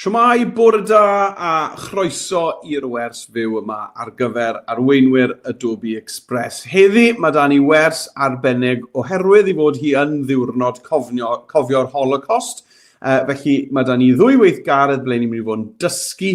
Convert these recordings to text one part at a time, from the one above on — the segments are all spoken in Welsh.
Shwmae, bore da a chroeso i'r wers fyw yma ar gyfer arweinwyr Adobe Express. Heddi mae da ni wers arbennig oherwydd i fod hi yn ddiwrnod cofnio, cofio'r Holocaust. Uh, felly mae da ni ddwy weithgaredd ble ni'n mynd i fod yn dysgu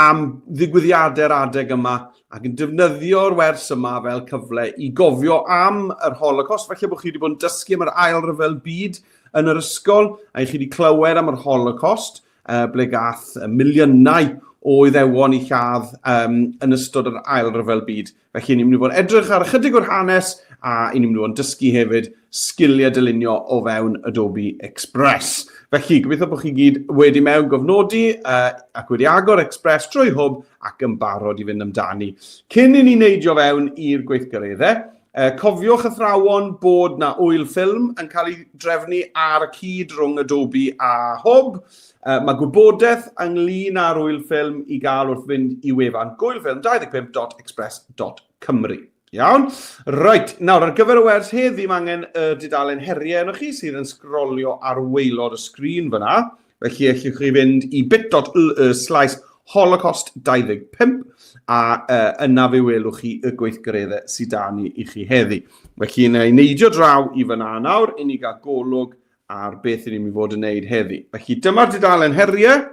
am ddigwyddiadau'r adeg yma ac yn defnyddio'r wers yma fel cyfle i gofio am yr Holocaust. Felly bod chi wedi bod yn dysgu am yr Ail Ryfel Byd yn yr ysgol, a i chi wedi clywed am yr Holocaust, uh, ble gath miliynau o Iddewon i lladd um, yn ystod yr Ail Ryfel Byd. Felly, ni'n mynd i fod yn edrych ar ychydig o'r hanes a ni'n mynd i fod yn dysgu hefyd sgiliau dylunio o fewn Adobe Express. Felly, gobeithio bod chi gyd wedi mewn gofnodi uh, ac wedi agor Express trwy hwb ac yn barod i fynd amdani. Cyn i ni neidio fewn i'r gweithgareddau, Cofiwch athrawon bod na ŵyl ffilm yn cael ei drefnu ar y cyd rhwng Adobe a Hwb. Mae gwybodaeth ynglyn â'r ŵyl ffilm i gael wrth fynd i wefan gŵylffilm25.express.cymru. Iawn? Reit, nawr ar gyfer y wers heddi mae angen y dudalen heriau arnoch chi sydd yn sgrolio ar waelod y sgrin fyna. Felly allwch chi fynd i bit.ly slaes holocaust 25 a uh, yna fe welwch chi y gweithgareddau sydd da ni i chi heddi. Felly yna i neidio draw i fyna nawr i ni gael golwg ar beth i ni'n mynd i fod yn neud heddi. Felly dyma'r dudalen heriau.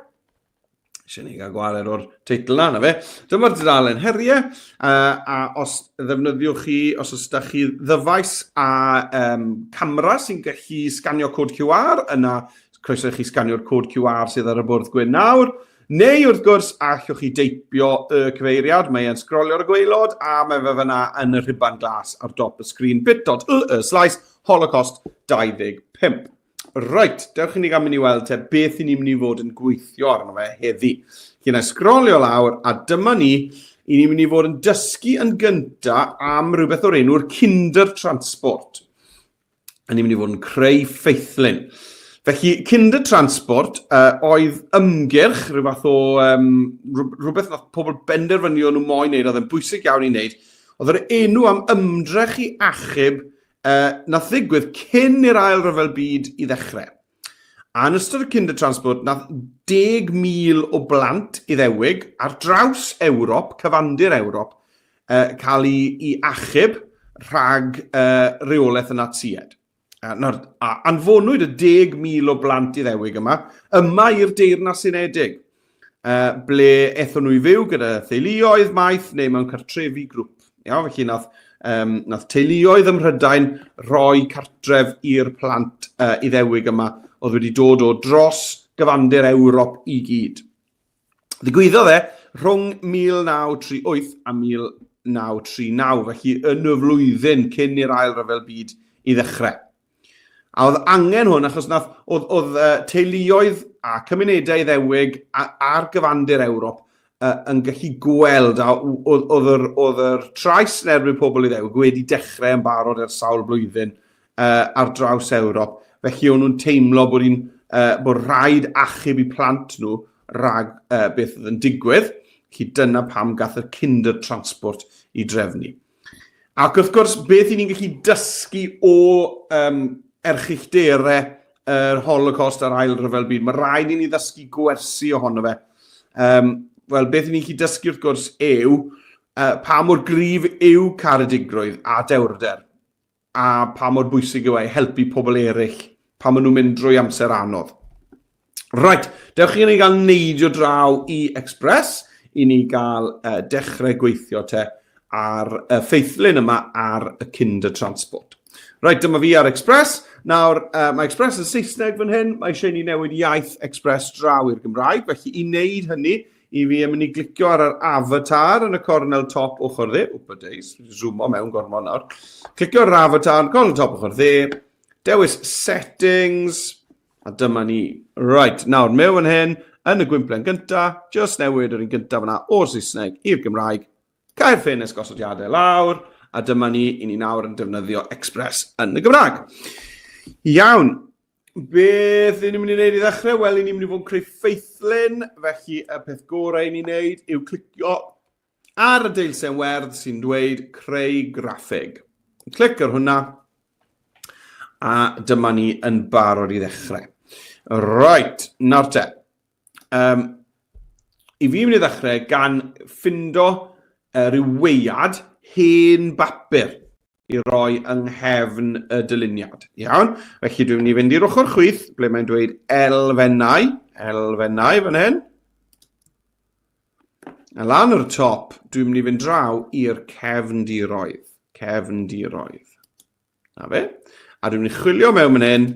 Eisiau ni gael gwared o'r teitl na, na fe. Dyma'r dudalen heriau, uh, a os ddefnyddiwch chi, os oes da chi ddyfais a um, camera sy'n gallu sganio cod QR, yna croeso i chi sganio'r cod QR sydd ar y bwrdd gwyn nawr. Neu wrth gwrs, allwch chi deipio y cyfeiriad, mae e'n sgrolio ar y gwaelod a mae fe fyna yn y rhuban glas ar dop y sgrin bit.ly slaes holocaust 25. Reit, dewch i ni gael mynd i weld te beth i ni'n mynd i fod yn gweithio arno fe heddi. Felly na sgrolio lawr a dyma ni, i ni'n mynd i fod yn dysgu yn gynta am rhywbeth o'r enw'r Kindertransport. A ni'n mynd i fod yn creu ffeithlun. Felly, Kindertransport uh, oedd ymgyrch, rhyw fath o um, rhywbeth nath pobl benderfynu o'n nhw moyn wneud, oedd yn bwysig iawn i wneud, oedd yr enw am ymdrech i achub Uh, nath ddigwydd cyn i'r Ail Ryfel Byd i ddechrau. A yn ystod y Kindertransport, nath 10,000 o blant Iddewig ar draws Ewrop, cyfandir Ewrop, uh, cael ei, i achub rhag uh, reolaeth y Natsied. A, nawr, a anfonwyd y 10,000 o blant Iddewig yma, yma i'r Deyrnas Unedig, uh, ble aethon nhw i fyw gyda theuluoedd maeth neu mewn cartrefi grŵp. Iawn, felly nath, um, nath teuluoedd ym Mhrydain roi cartref i'r plant uh, Iddewig yma oedd wedi dod o dros gyfandir Ewrop i gyd. Ddigwyddodd e rhwng 1938 a 1939, felly yn y flwyddyn cyn i'r Ail Ryfel Byd i ddechrau. A oedd angen hwn achos nath, oedd, oedd uh, teuluoedd a cymunedau Iddewig ar gyfandir Ewrop uh, yn gallu gweld a oedd, oedd, yr, oedd yr trais yn erbyn pobl Iddewig wedi dechrau yn barod ers sawl blwyddyn uh, ar draws Ewrop. Felly o'n nhw'n teimlo bod, un, uh, bod rhaid achub i plant nhw rhag uh, beth oedd yn digwydd. Felly dyna pam gath y Kindertransport i drefnu. Ac wrth gwrs, beth i ni'n gallu dysgu o um, erchyllterau yr Holocaust a'r Ail Ryfel Byd, mae rhaid i ni ddysgu gwersi ohono fe. Um, Wel, beth i ni'n gallu dysgu wrth gwrs yw uh, pa mor gryf yw caredigrwydd a dewrder a pa mor bwysig yw e i helpu pobl eraill pan maen nhw'n mynd drwy amser anodd. Right, dewch i ni gael neidio draw i Express i ni gael uh, dechrau gweithio te ar y uh, ffeithlun yma ar y Kindertransport. Right, dyma fi ar Express. Nawr, uh, mae Express yn Saesneg fan hyn, mae eisiau i ni newid iaith Express draw i'r Gymraeg, felly i wneud hynny, i fi yn mynd i glicio ar yr avatar yn y cornel top ochr dde. Wpa days, zoomo mewn gormod nawr. Clicio ar yr avatar yn cornel top ochr dde, dewis settings, a dyma ni. Right, nawr, mewn fan hyn, yn y gwymplen gynta, just newid yr un gynta fyna o'r Saesneg i'r Gymraeg, cau'r ffenest gosodiadau lawr, a dyma ni, i ni nawr yn defnyddio Express yn y Gymraeg. Iawn, Beth ni'n mynd i wneud i ddechrau? Wel, ni'n mynd i fod yn creu ffeithlun, felly y peth gorau i ni wneud yw clicio ar y deilsen werdd sy'n dweud creu graffig. Clic ar hwnna, a dyma ni yn barod i ddechrau. Right, nawr te. Um, I fi mynd i ddechrau gan ffindo rhyw weiad hen bapur i roi yng nghefn y dyluniad. Iawn? Felly dwi'n mynd i fynd i'r ochr chwith, ble mae'n dweud elfennau, elfennau fan hyn. A lan ar y top, dwi'n mynd i fynd draw i'r cefndiroedd. Cefndiroedd. Na fe. A dwi'n mynd i chwilio mewn fan hyn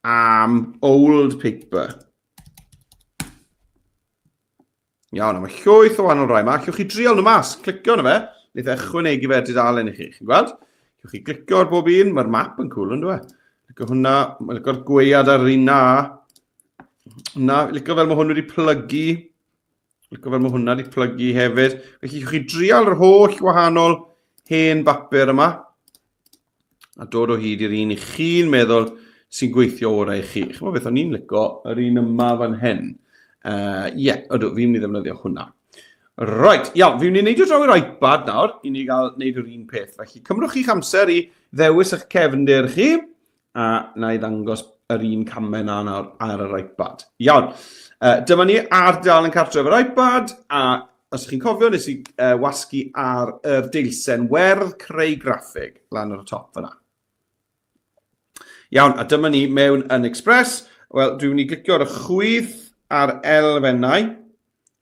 am old paper. Iawn, a mae llwyth o wahanol rai yma. Allwch chi drial nhw mas, clicio arno fe, wneith e ychwanegu fe dudalen i chi. Chi'n gweld? Allwch chi glicio ar bob un, mae'r map yn cool yn dweud. Licio hwnna, mae'n licio'r gwead ar un na. Na, licio fel mae hwn wedi plygu. Licio fel mae hwnna wedi plygu hefyd. Felly, allwch chi drial yr holl wahanol hen bapur yma a dod o hyd i'r un i chi'n meddwl sy'n gweithio orau i chi. Chymod beth o'n i'n lico, yr un yma fan hyn. Ie, uh, yeah, ydw, fi'n mynd i ddefnyddio hwnna. Right, iawn, fi'n mynd i neidio draw i'r iPad nawr i ni gael wneud yr un peth. Felly, cymrwch chi'ch amser i ddewis eich cefndir chi, a na i ddangos yr un camau na nawr ar yr iPad. Iawn, uh, dyma ni ar dalen cartref yr iPad, a Os chi'n cofio, nes i uh, wasgu ar yr deilsen werdd creu graffig lan ar y top fyna. Iawn, a dyma ni mewn yn Express. Wel, dwi'n mynd i glicio ar y chwith ar elfennau,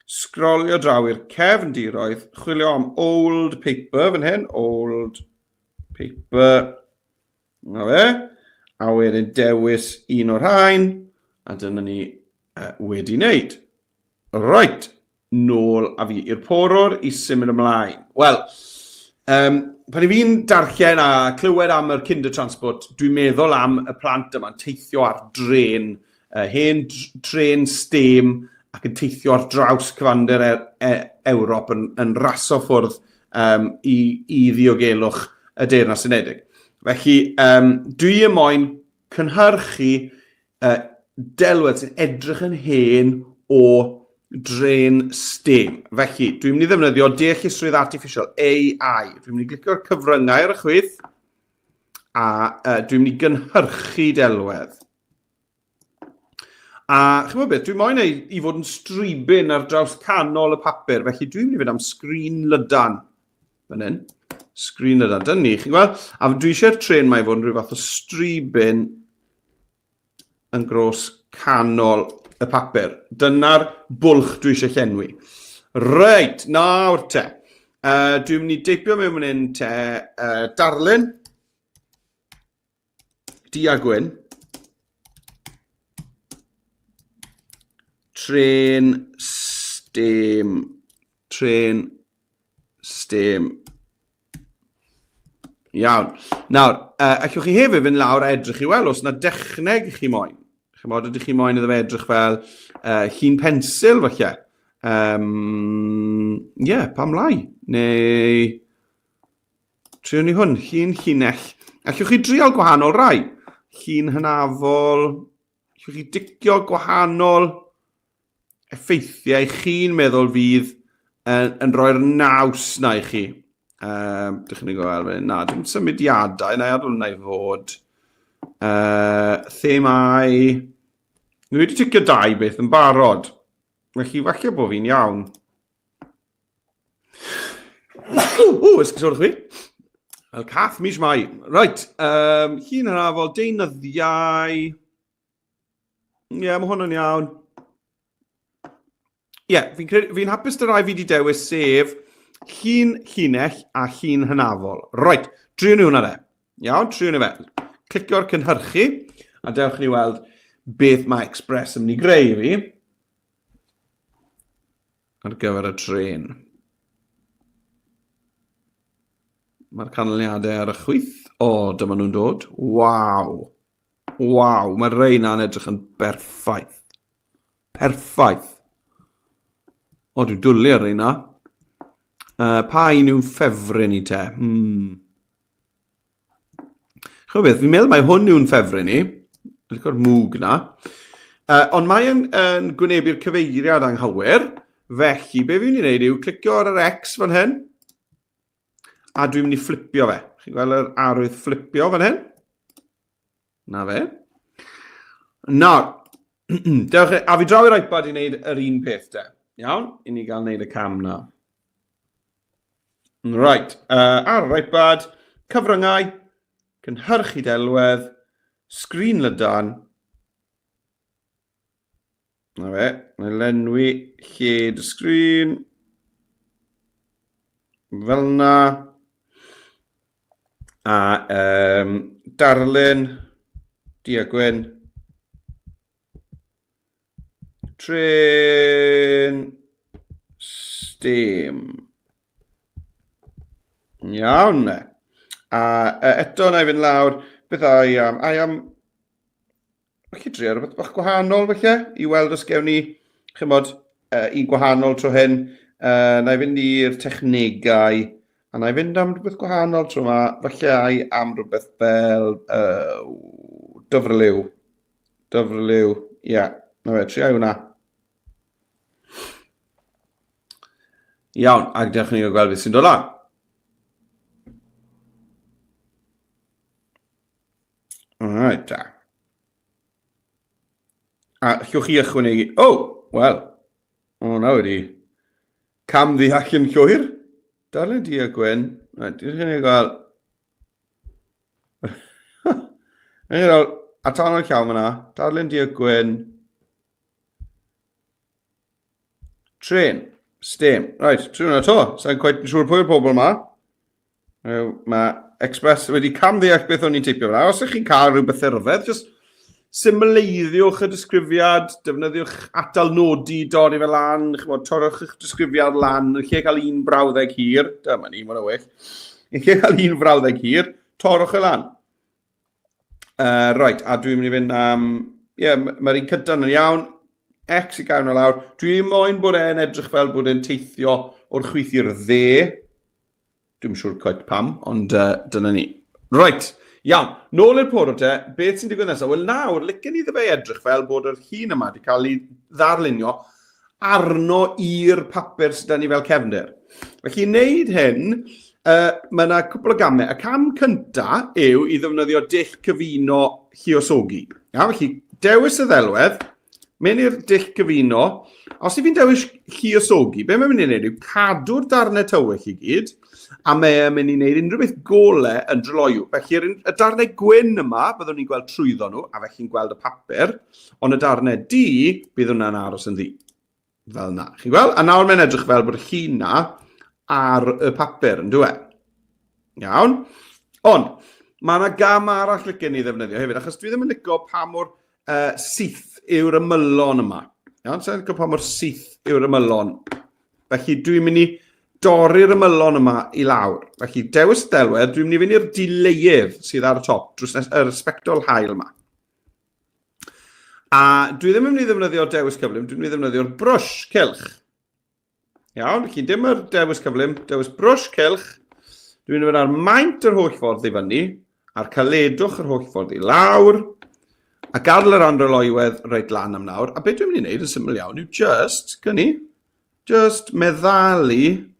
sgrolio draw i'r cefndiroedd, chwilio am old paper fan hyn, old paper, na fe, a wedyn dewis un o'r rhain, a dyna ni uh, wedi wneud. Right, nôl a fi i'r porwr i symud ymlaen. Wel, um, pan i fi'n darllen a clywed am yr Kindertransport, dwi'n meddwl am y plant yma'n teithio ar dren, uh, hen tren steam ac yn teithio ar draws cyfandir e e Ewrop yn, yn raso ffwrdd um, i, i ddiogelwch y Deyrnas Unedig. Felly, um, dwi yn moyn cynhyrchu uh, delwedd sy'n edrych yn hen o drain steam. Felly, dwi'n mynd i ddefnyddio deallusrwydd artificial, AI. Dwi'n mynd i glicio'r cyfryngau ar y chwith, a uh, dwi'n mynd i gynhyrchu delwedd. A chymod beth, dwi'n moyn ei i fod yn stribyn ar draws canol y papur, felly dwi'n mynd i fynd am sgrin lydan. Fan hyn. Sgrin lydan. Dyna ni, chi'n gweld? A dwi eisiau'r tren mae i fod yn rhyw fath o stribyn yn gros canol y papur. Dyna'r bwlch dwi eisiau llenwi. Reit, nawr te. Uh, dwi'n mynd i deipio mewn fan hyn te uh, darlun. Du a gwyn. Tren steam. Tren steam. Iawn. Nawr, uh, allwch chi hefyd fynd lawr a edrych i weld os yna dechneg chi moyn. Chymod, ydych chi moyn iddo fe edrych fel uh, llun pensil falle. Um, yeah, pam lai? Neu... Triwn ni hwn, llun llinell. Allwch chi drial gwahanol rai? Llun hynafol, allwch chi dicio gwahanol effeithiau chi'n meddwl fydd yn, yn rhoi'r naws na i chi. Um, dych chi'n gweld, na, dim symudiadau, na i adael hwnna i fod. Uh, themau. Ni wedi ticio dau beth yn barod. Felly falle bod fi'n iawn. O, esgusodwch fi. Fel cath mis Mai. Right, um, llun hynafol, deunyddiau. Ie, yeah, mae hwn yn iawn. Ie, yeah, fi'n fi hapus dy rai fi wedi dewis sef llun llinell a llun hynafol. Right, triwn ni hwnna de. Iawn, triwn ni fe. Clicio'r cynhyrchu a dewch ni weld beth mae Express yn mynd i greu i fi ar gyfer y tren. Mae'r canlyniadau ar y chwith. O, dyma nhw'n dod. Waw. Waw, mae rei na'n edrych yn berffaith. Perffaith. O, dwi'n dwlu ar reina. Uh, pa un yw'n ffefryn i te? Hmm. Chwbeth beth, fi'n meddwl mai hwn yw'n ffefryn i. Licio'r mwg na. Uh, ond mae'n yn gwynebu'r cyfeiriad anghywir. Felly, be fi'n mynd i wneud yw clicio ar yr X fan hyn. A dwi'n mynd i fflipio fe. Chi'n gweld yr arwydd fflipio fan hyn? Na fe. Nawr, Dewch, a fi draw i'r iPad i wneud yr un peth te. Iawn, i ni gael wneud y cam na. Right, ar yr iPad, cyfryngau, cynhyrchu delwedd, sgrin lydan. Na fe, na lenwi lled y sgrin. Fel na. A um, darlun, du a gwyn. Trên steam. Iawn ne. A eto na i fynd lawr, beth ai am? Ai am Felly drio rhywbeth bach gwahanol felly, i weld os gewn ni, chymod, un gwahanol tro hyn. Na i fynd i'r technegau, a na i fynd am rhywbeth gwahanol tro yma, falle ai am rhywbeth fel uh, dyfrliw. Dyfrliw, ie. Yeah. Na fe, trio hwnna. Iawn, ac dewch ni gael gweld beth sy'n dod lan. Alright, da. A llwch chi ychwanegu... Oh, wel, o, hwnna wedi cam ddeall yn llwyr. Darllen di a Gwen. Right, dwi'n chi'n ei gael... Yn gael atanol llaw fyna. Darllen di a Gwen. Trên. Stem. Right, trwy hwnna to. Sa'n quite yn siŵr pwy yw'r pobl yma. Mae Express wedi camddeall beth o'n i'n teipio fyna. Os ydych chi'n cael rhywbeth rhyfedd, just symleiddiwch y disgrifiad, defnyddiwch atal nodi, dorri fe lan, chymod, torrwch eich disgrifiad lan, yn lle cael un brawddeg hir, dyma ni, mae'n well, yn lle cael un frawddeg hir, torrwch e lan. Right, a dwi'n mynd i fynd am... Ie, yeah, mae'r un cyntaf yn iawn. X i gael nhw lawr. Dwi'n moyn bod e'n edrych fel bod e'n teithio o'r chwith i'r dde. Dwi'n siŵr quite pam, ond dyna ni. Right, iawn. Nôl i'r poro te, beth sy'n digwydd nesaf? Wel nawr, licen iddo fe edrych fel bod yr hun yma wedi cael ei ddarlunio arno i'r papur sydd 'da ni fel cefndir. Felly i wneud hyn, uh, mae yna cwpl o gamau. Y cam cyntaf yw i ddefnyddio dull cyfuno lluosogi. Ia, felly dewis y ddelwedd, mynd i'r dull cyfuno. Os i fi'n dewis lluosogi, be mae'n mynd i wneud yw cadw'r darnau tywyll i gyd, a mae'n mynd i wneud unrhyw beth gole yn dryloyw. Felly y darnau gwyn yma, byddwn ni'n gweld trwyddo nhw, a felly'n gweld y papur, ond y darnau du, bydd hwnna'n aros yn ddu. Fel na. Chi'n gweld? A nawr mae'n edrych fel bod y llun na ar y papur, yn dweud. Iawn. Ond, mae yna gam arall licen ni ddefnyddio hefyd, achos dwi ddim yn licio pa mor syth yw'r ymylon yma. Iawn, sa'n licio pa mor syth yw'r ymylon. Felly dwi'n mynd i dorri'r ymylon yma i lawr. Felly dewis delwedd, dwi'n mynd i fynd i'r dileuedd sydd ar y top, drws nes, yr sbectol hael yma. A dwi ddim yn mynd i ddefnyddio'r dewis cyflym, dwi'n mynd i ddefnyddio'r brwsh cylch. Iawn, felly dim yr dewis cyflym, dewis brwsh cylch. Dwi'n mynd i fynd ar maint yr holl ffordd i fyny, a'r caledwch yr holl ffordd i lawr, a gadael yr anreloiwedd reit lan am nawr. A beth dwi'n mynd i wneud yn syml iawn yw just, gynni, just meddalu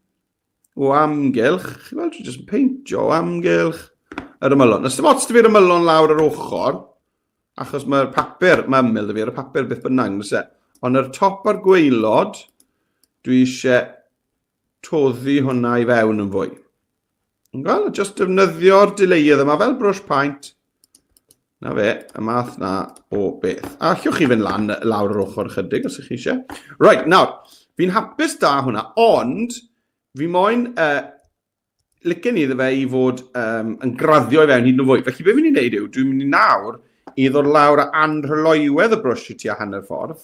o amgylch, chi'n gweld, dwi'n just yn peintio o amgylch yr ymylon. Os dim ots dy fi'r ymylon lawr yr ochr, achos mae'r papur, mae ymyl dy fi ar y papur beth bynnag, nes e. Ond yr top a'r gwaelod, dwi eisiau toddi hwnna i fewn yn fwy. Yn gweld, just defnyddio'r dileuedd yma fel brush paint. Na fe, y math na o beth. A allwch chi fynd lan lawr yr ochr chydig os ych chi eisiau. Right, nawr, fi'n hapus da hwnna, ond fi moyn licen iddo fe i fod um, yn graddio i fewn hyd yn oed fwy. Felly be fi'n ei wneud yw, dwi'n mynd i nawr i ddod lawr a anrhyloiwedd y brwsh i tua hanner ffordd,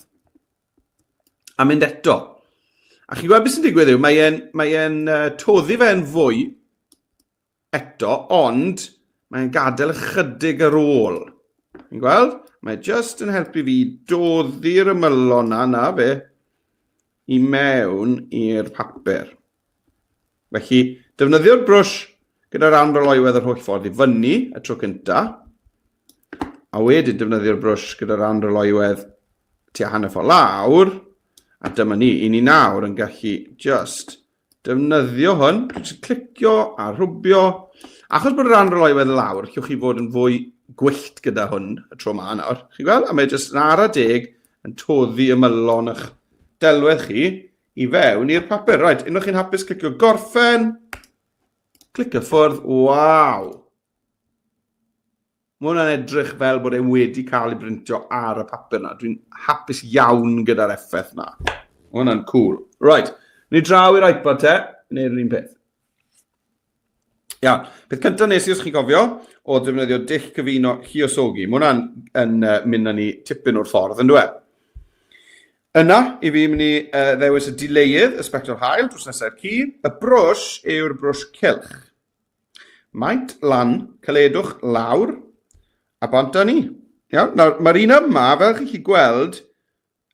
a mynd eto. A chi'n gweld beth sy'n digwydd yw, mae'n mae e'n uh, toddi fe'n fwy eto, ond mae'n gadael ychydig ar ôl. Chi'n gweld? Mae just yn helpu fi doddi'r ymylon na, na fe, i mewn i'r papur. Felly, defnyddio'r brwsh gyda'r anroloiwedd yr holl ffordd i fyny y tro cynta, a wedyn defnyddio'r brwsh gyda'r anroloiwedd tua hanner ffordd lawr, a dyma ni, i ni nawr yn gallu just defnyddio hwn, jyst clicio a rhwbio. Achos bod yr anroloiwedd lawr, allwch chi fod yn fwy gwyllt gyda hwn y tro ma nawr. Chi'n gweld? A mae jyst yn ara deg yn toddi ymylon eich delwedd chi i fewn i'r papur. Right, unwaith chi'n hapus, clicio gorffen, clicio ffwrdd, waw! Mae hwnna'n edrych fel bod e wedi cael ei brintio ar y papur na. Dwi'n hapus iawn gyda'r effaith na. Mae hwnna'n cool. Right, ni draw i'r iPad te, neu'r un peth. Iawn, peth cyntaf nes i os chi'n cofio, oedd defnyddio dull cyfuno lluosogi. Mae hwnna'n yn, uh, mynd â ni tipyn o'r ffordd, yn dweud. Yna, i fi mynd i uh, ddewis y dileuedd, y sbectol hael, drws nesaf i'r ci. Y brwsh yw'r brwsh cylch. Maint lan, caledwch lawr, a bant â ni. Iawn, nawr, mae'r un yma, fel chi'n gallu gweld,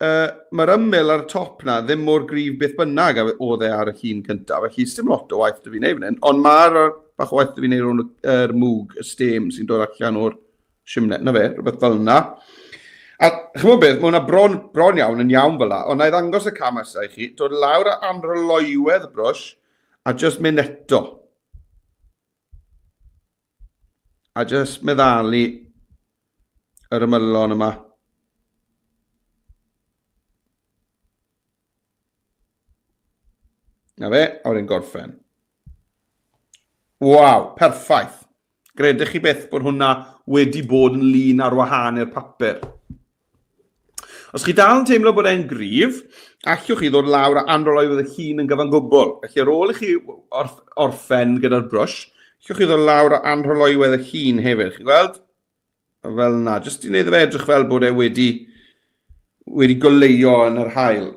uh, mae'r ymyl ar y top na ddim mor gryf beth bynnag a oedd e ar y llun cyntaf, felly sdim lot o waith dy fi wneud fan hyn, ond mae'r bach o waith dy fi wneud rhwng yr mwg, y steam sy'n dod allan o'r simne, na fe, rhywbeth fel yna. A chymod beth, mae hwnna bron, bron iawn yn iawn fel la, ond na i ddangos y cam nesaf i chi, dod lawr a anrhyloiwedd y brwsh, a just mynd eto. A just meddalu yr ymylon yma. Na fe, a wedyn gorffen. Waw, perffaith. Gredech chi beth bod hwnna wedi bod yn lun ar wahân i'r papur. Os chi dal yn teimlo bod e'n gryf, allwch chi ddod lawr a anroloi fydd y llun yn gyfan gwbl. Felly ar ôl i chi orff orffen gyda'r brwsh, allwch chi ddod lawr a anrholoiwedd y llun hefyd. Chi'n gweld? Fel yna. Jyst i wneud fe edrych fel bod e wedi, wedi goleuo yn yr hael.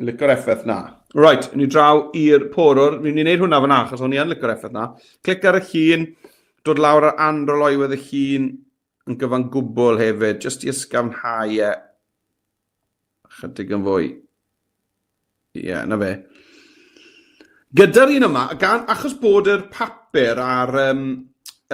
Licio'r effaith na. Right, ni draw i'r porwr. Ni'n mynd i wneud hwnna fyna, achos o'n i yn licio'r effaith na. Clic ar y llun, dod lawr ar anroloiwedd y llun yn gyfan gwbl hefyd, jyst i ysgafnhau e chydig yn fwy. Ie, yeah, na fe. Gyda'r un yma, gan, achos bod yr papur a'r um,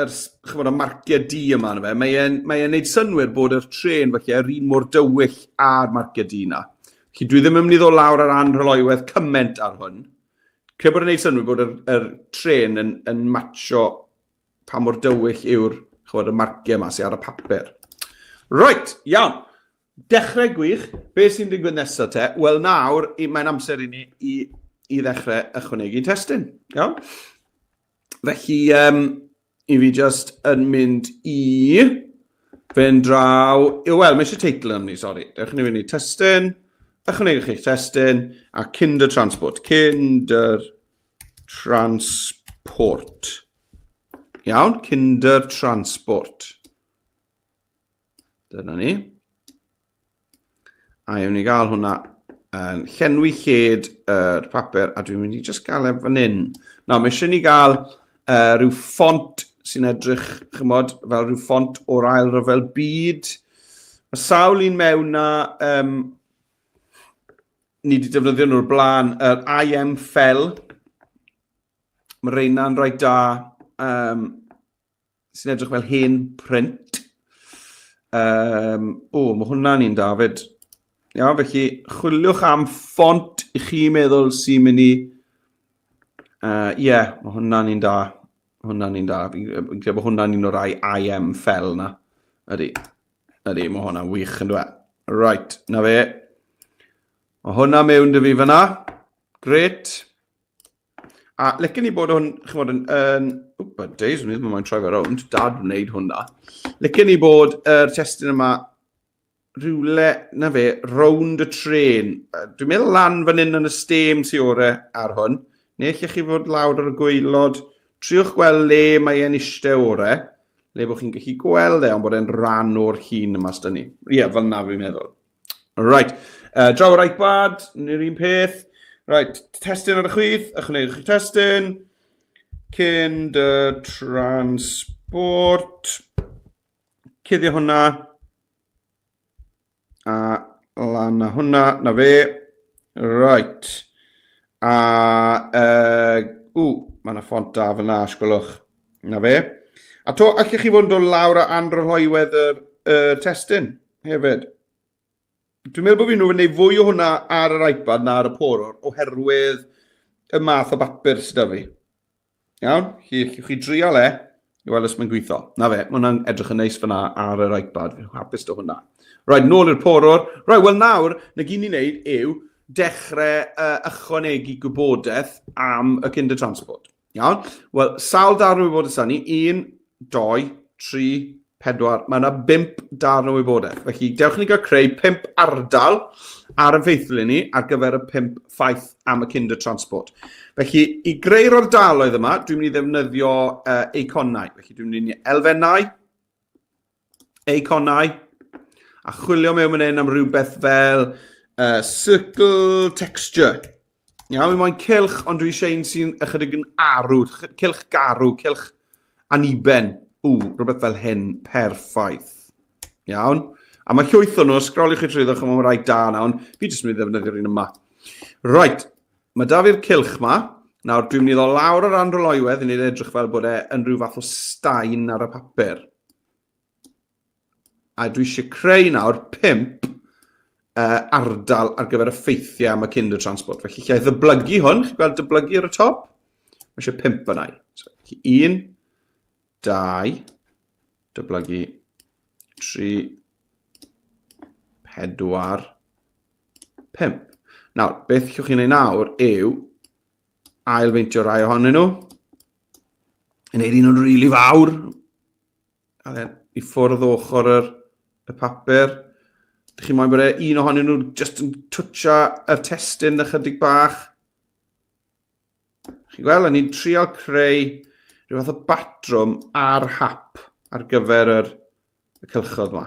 yr, chymod, y marciau du yma yna fe, mae'n mae e'n neud synnwyr bod yr trên falle yr un mor dywyll â'r marciau du yna. Felly dwi ddim yn mynd i ddod lawr ar anrhyloywedd cyment ar hwn. Credu bod yn neud synnwyr bod yr, yr trên yn, yn matcho pa mor dywyll yw'r chymod, y marciau yma sydd ar y papur. Right, iawn. Dechrau gwych. Be sy'n digwydd nesaf te? Wel nawr, mae'n amser i ni i, i ddechrau ychwanegu testun. Iawn? Felly, um, i fi just yn mynd i fynd draw... Wel, mae eisiau teitl am ni, sori. Dewch ni fynd i testun, ychwanegwch eich testun, a Kinder Transport. Kinder Transport. Iawn, Kinder Transport. Dyna ni. A ewn ni gael hwnna yn llenwi lled yr papur, a dwi'n mynd i just gael e fan hyn. Nawr, mae eisiau ni gael uh, rhyw ffont sy'n edrych, chymod, fel rhyw ffont o'r ail ryfel byd. Mae sawl un mewn na, um, ni wedi defnyddio nhw'r blaen, yr IM Fell. Mae reina'n rhoi da. Um, sy'n edrych fel hen print. Um, o, mae hwnna'n un da fyd. Iawn, felly chwiliwch am ffont i chi meddwl sy'n mynd i... Ie, uh, yeah, mae hwnna'n un da. Hwnna'n un da. Fi'n credu bod hwnna'n un o'r rai IM fel na. Ydy. Ydy, mae hwnna'n wych yn dweud. Right, na fe. Mae hwnna mewn dy fi fyna. Great. A licen i bod hwn, chymod, yn... yn wp, days, o'n i ddim yn troi fe rownd, dad wneud hwnna. Licen i bod yr testun yma rhywle, na fe, rownd y tren. Dwi'n meddwl lan fan hyn yn y stêm sy ore ar hwn. Neu allech chi fod lawr ar y gwaelod. Triwch gweld le mae e'n eistedd ore. Le bod chi'n gallu gweld e, ond bod e'n rhan o'r llun yma sdyn ni. Ie, yeah, fel na fi'n meddwl. Right. Draw yr iPad, neu'r un peth. Right, testun ar y chwith, ychwanegwch chi testun. Kinder Transport. Cuddio hwnna. A lan a hwnna, na fe. Right. A, uh, ww, mae yna ffont da fyna, sgwlwch. Na fe. A to, allech chi fod yn dod lawr a anrhyhoiwedd yr, yr testun hefyd. Dwi'n meddwl bod fi'n gwneud fwy o hwnna ar yr iPad na ar y porwr oherwydd y math o bapur sydd 'da fi. Iawn? Chi, allwch chi drial e I weld os mae'n gweithio. Na fe, mae hwnna'n edrych yn neis fyna ar yr iPad. Fi'n hapus dy hwnna. Right, nôl i'r porwr. Right, wel nawr, na gyd ni'n neud yw dechrau ychwanegu gwybodaeth am y Kindertransport. Iawn? Wel, sawl darn o wybodaeth sy'n ni? 1, 2, 3, 4. Mae yna 5 darn o wybodaeth. Felly, dewch ni gael creu 5 ardal ar y ffeithlun ni ar gyfer y 5 ffaith am y Kindertransport. Felly, i greu'r ardaloedd yma, dwi'n mynd i ddefnyddio eiconau. Felly, dwi'n mynd i elfennau, eiconau, a chwilio mewn fan hyn am rhywbeth fel circle texture. Iawn, mi moyn cylch, ond dwi eisiau un sy'n ychydig yn arw, cylch garw, cylch aniben. Ww, rhywbeth fel hyn, perffaith. Iawn. A mae llwyth o'n nhw, sgroliwch chi trwyddo, chymod, mae rai da na, ond fi jyst yn mynd i ddefnyddio'r un yma. Right, mae da fi'r cylch ma. Nawr, dwi'n mynd i ddod lawr yr anroloiwedd i wneud edrych fel bod e yn rhyw fath o staen ar y papur. A dwi eisiau creu nawr 5 ardal ar gyfer y ffeithiau am y Kindertransport. Felly lle ddyblygu hwn, chi'n gweld dyblygu ar y top? Mae eisiau 5 yna. So, 1, 2, dyblygu, 3, 4, 5. Nawr, beth llwch chi'n ei nawr yw ailfeintio rai ohonyn nhw. Yn neud un o'n rili really fawr. A then i ffwrdd o ochr yr, y papur. Dych chi'n moyn bod e un ohonyn nhw just yn twtio yr testun ychydig bach. Chi'n gweld, a ni'n trial creu rhyw fath o batrwm ar hap ar gyfer yr, y cylchodd yma.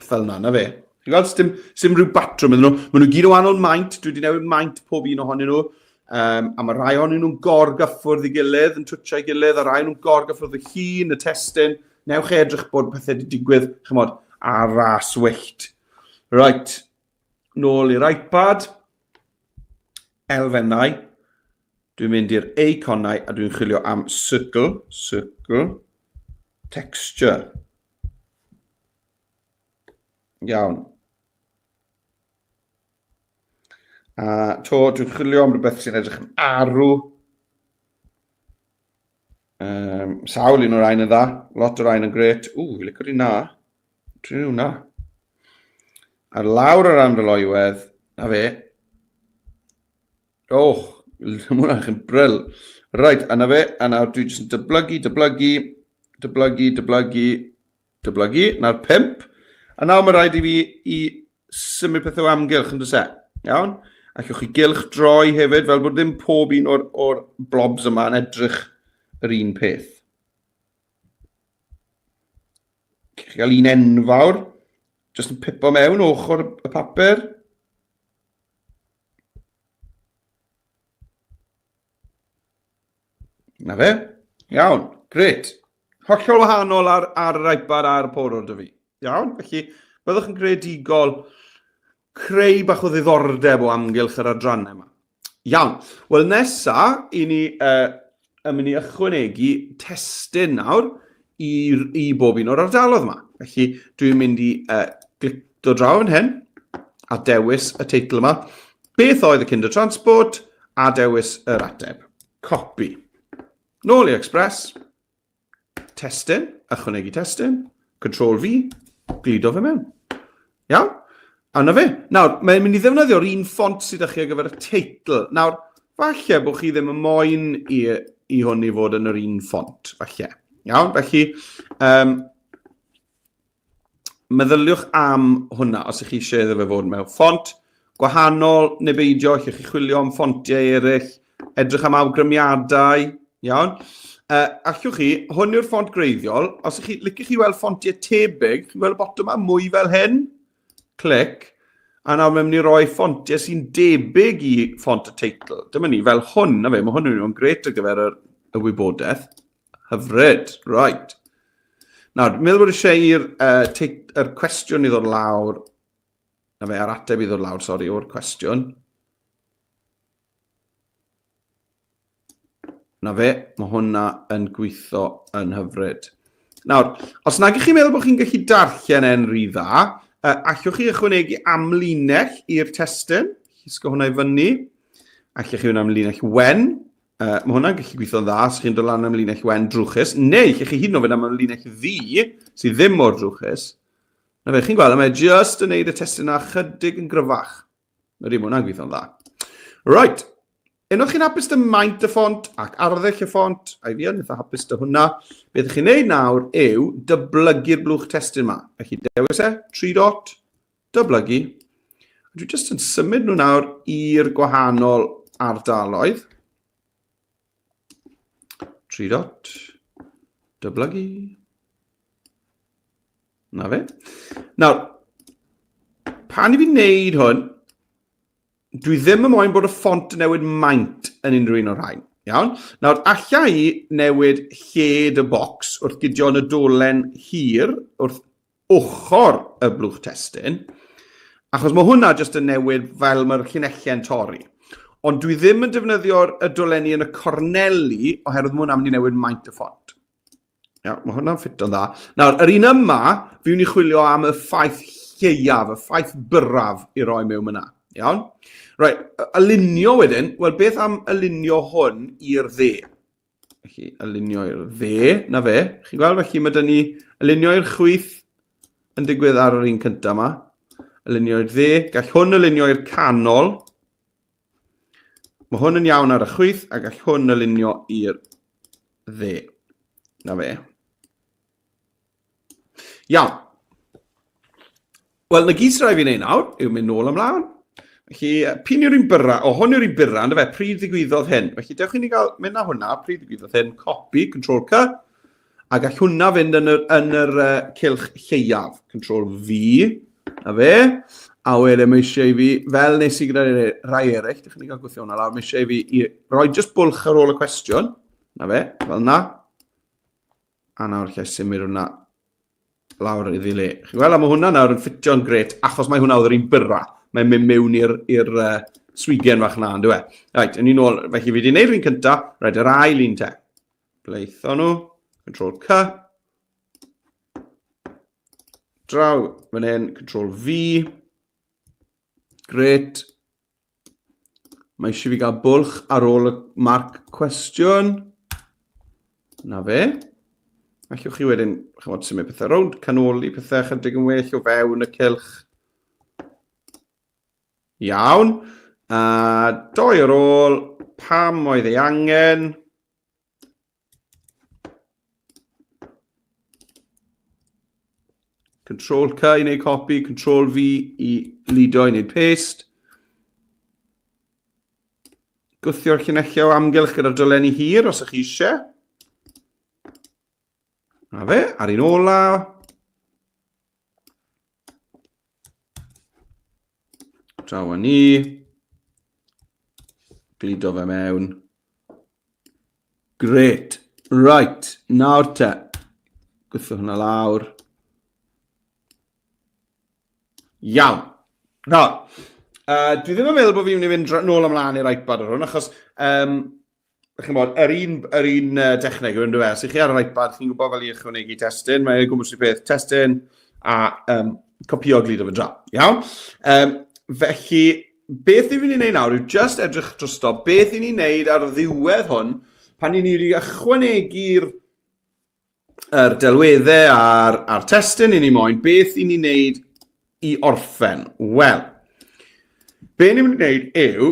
Fel na, na fe. Chi'n gweld, dim, dim rhyw batrwm iddyn nhw. Maen nhw gyd o wahanol maint, dwi wedi newid maint pob un ohonyn nhw. A mae rhai ohonyn nhw'n gorgyffwrdd i gilydd, yn twtio i gilydd, a rhai nhw'n gorgyffwrdd y hun, y testun. Newch chi edrych bod pethau wedi digwydd, chymod, ar ras wyllt. Right, nôl i'r iPad. Elfennau. Dwi'n mynd i'r eiconau a dwi'n chwilio am circle, circle, texture. Iawn. A to, dwi'n chwilio am rhywbeth sy'n edrych yn arw. Sawl un o'r rhain yn dda. Lot o'r rhain yn gret. Ww, fi licio'r un na. Dwi'n hwnna. Ar lawr yr anfyloiwedd, na fe. Oh, mae hwnna'n chi'n bryl. Right, a na fe, a nawr dwi jyst yn dyblygu, dyblygu, dyblygu, dyblygu, dyblygu, na'r pimp. A nawr mae rhaid i fi i symud pethau o amgylch yn dys e. Iawn? Allwch chi gylch droi hefyd, fel bod ddim pob un o'r, or blobs yma yn edrych yr un peth. Chi gael un enfawr, jyst yn pipo mewn ochr y papur. Na fe. Iawn, gret. Hollol wahanol ar, ar yr iPad a'r porwr dy fi. Iawn, felly byddwch yn greadigol, creu bach o ddiddordeb o amgylch yr adrannau yma. Iawn, wel nesa, i ni uh, yn mynd i ychwanegu testun nawr i, i bob un o'r ardaloedd yma. Felly dwi'n mynd i uh, glicio draw yn hyn a dewis y teitl yma. Beth oedd y Kindertransport? A dewis yr ateb. Copy. Nôl i Express. Testun, ychwanegu testun, Control V, gludo fe mewn. Iawn? A na fe. Nawr, mae'n mynd i ddefnyddio'r un ffont sydd â chi ar gyfer y teitl. Nawr, falle bod chi ddim yn moyn i, i hwn i fod yn yr un ffont, falle. Iawn, felly, um, meddyliwch am hwnna os ych chi eisiau iddo fe fod mewn ffont gwahanol neu beidio, allwch chi chwilio am ffontiau eraill, edrych am awgrymiadau, iawn. Allwch chi, hwn yw'r ffont greiddiol, os ych chi, liciwch chi weld ffontiau tebyg, chi'n gweld y botwm yma, mwy fel hyn, clic, a nawr mae'n mynd i roi ffontiau sy'n debyg i ffont y teitl. Dyma ni, fel hwn, na fe, mae hwn yn mynd gret ar gyfer y, y wybodaeth. Hyfryd, right. Nawr, dwi'n meddwl bod eisiau i'r uh, yr cwestiwn i ddod lawr, na fe, a'r ateb i ddod lawr, sori, o'r cwestiwn. Na fe, mae hwnna yn gweithio yn hyfryd. Nawr, os nag ych chi'n meddwl bod chi'n gallu darllen e'n rhy dda, uh, allwch chi ychwanegu amlinell i'r testun, llusgo hwnna i fyny. Allwch chi wneud amlinell wen. Mae hwnna'n gallu gweithio'n dda os chi'n dod lan am linell wen drwchus, neu lle chi hyd yn oed fynd am linell ddu sydd ddim mor drwchus. Na fe, chi'n gweld, mae just yn neud y testun na chydig yn gryfach. Ydy, mae hwnna'n gweithio'n dda. Right. Unwaith chi'n hapus dy maint y ffont ac arddull y ffont, a i fi yn eitha hapus dy hwnna, beth chi'n neud nawr yw dyblygu'r blwch testun yma. Felly dewis e, 3 dot, dyblygu. Dwi jyst yn symud nhw nawr i'r gwahanol ardaloedd. 3 dot, dyblygu. Na fe. Nawr, pan i fi wneud hwn, dwi ddim yn moyn bod y ffont yn newid maint yn unrhyw un o'r rhain. Iawn? Nawr, alla i newid lled y bocs wrth gydio yn y dolen hir wrth ochr y blwch testun, achos mae hwnna jyst yn newid fel mae'r llinellau'n torri. Ond dwi ddim yn defnyddio'r y dolenni yn y corneli oherwydd mae hwnna'n mynd i newid maint y ffont. Ia, mae hwnna'n ffito'n dda. Nawr, yr un yma, fi wni chwilio am y ffaith lleiaf, y ffaith byrraf i roi mewn yna. Iawn? Right, alinio wedyn, wel beth am alinio hwn i'r dde? Felly, alinio i'r dde, na fe. Chi'n gweld, felly mae dyn ni alinio i'r chwith yn digwydd ar yr un cyntaf yma. Alinio i'r dde. Gall hwn alinio i'r canol. Mae hwn yn iawn ar y chwith a gall hwn alinio i'r dde. Na fe. Iawn. Wel, na gyd sy'n rhaid fi wneud nawr yw mynd nôl ymlaen. Felly, p'un yw'r un byrra? O, hwn yw'r un byrra, ynddo fe? Pryd ddigwyddodd hyn? Felly, dewch i ni gael mynd â hwnna, pryd ddigwyddodd hyn, copy, Control C, a gall hwnna fynd yn yr, yn yr uh, cylch lleiaf. Control V, na fe. A wedyn mae eisiau i fi, fel nes i gyda rhai eraill, dewch i ni gael gweithio hwnna lawr, mae eisiau i fi i roi just bwlch ar ôl y cwestiwn. Na fe, fel na. A nawr lle symud hwnna lawr iddi le. Chi'n gweld, a mae hwnna nawr yn ffitio'n gret, achos mae hwnna oedd yr un byrra. Mae'n mynd mewn i'r i'r uh, swigen fach na, ynddo e? Right, yn un ôl, felly fi wedi gwneud yr un cynta, right, yr ail un te. Bleitho nhw, Control C. Draw fan hyn, Control V. Gret. Mae eisiau fi gael bwlch ar ôl y marc cwestiwn. Na fe. Allwch chi wedyn, chymod, symud pethau rownd, canoli pethau chydig yn well o fewn y cylch. Iawn. A doi ar ôl, pam oedd ei angen? Control C i wneud copy, Control V i lido i wneud paste. Gwthio'r llinellau o amgylch gyda'r dolenni hir os ych chi eisiau. Na fe, ar un ola. Draw â ni. Gludo fe mewn. Great. Right, nawr te. Gwthio hwnna lawr. Iawn. Nawr, uh, dwi ddim yn meddwl bod fi'n mynd i fynd nôl ymlaen i'r iPad ar hwn, achos um, chi'n bod, yr un, yr un uh, techneg yw yn Os ych chi ar yr iPad, chi'n gwybod fel i ychwanegu testun, mae'n gwmws i peth testun a um, copio gludo fe draw. Iawn? Um, felly, beth ni'n mynd i wneud nawr yw just edrych drosto beth i ni'n wneud ar ddiwedd hwn pan i ni wedi ychwanegu'r yr delweddau a'r, a'r testun i ni moyn, beth i ni'n wneud i orffen? Wel, be ni'n mynd i wneud yw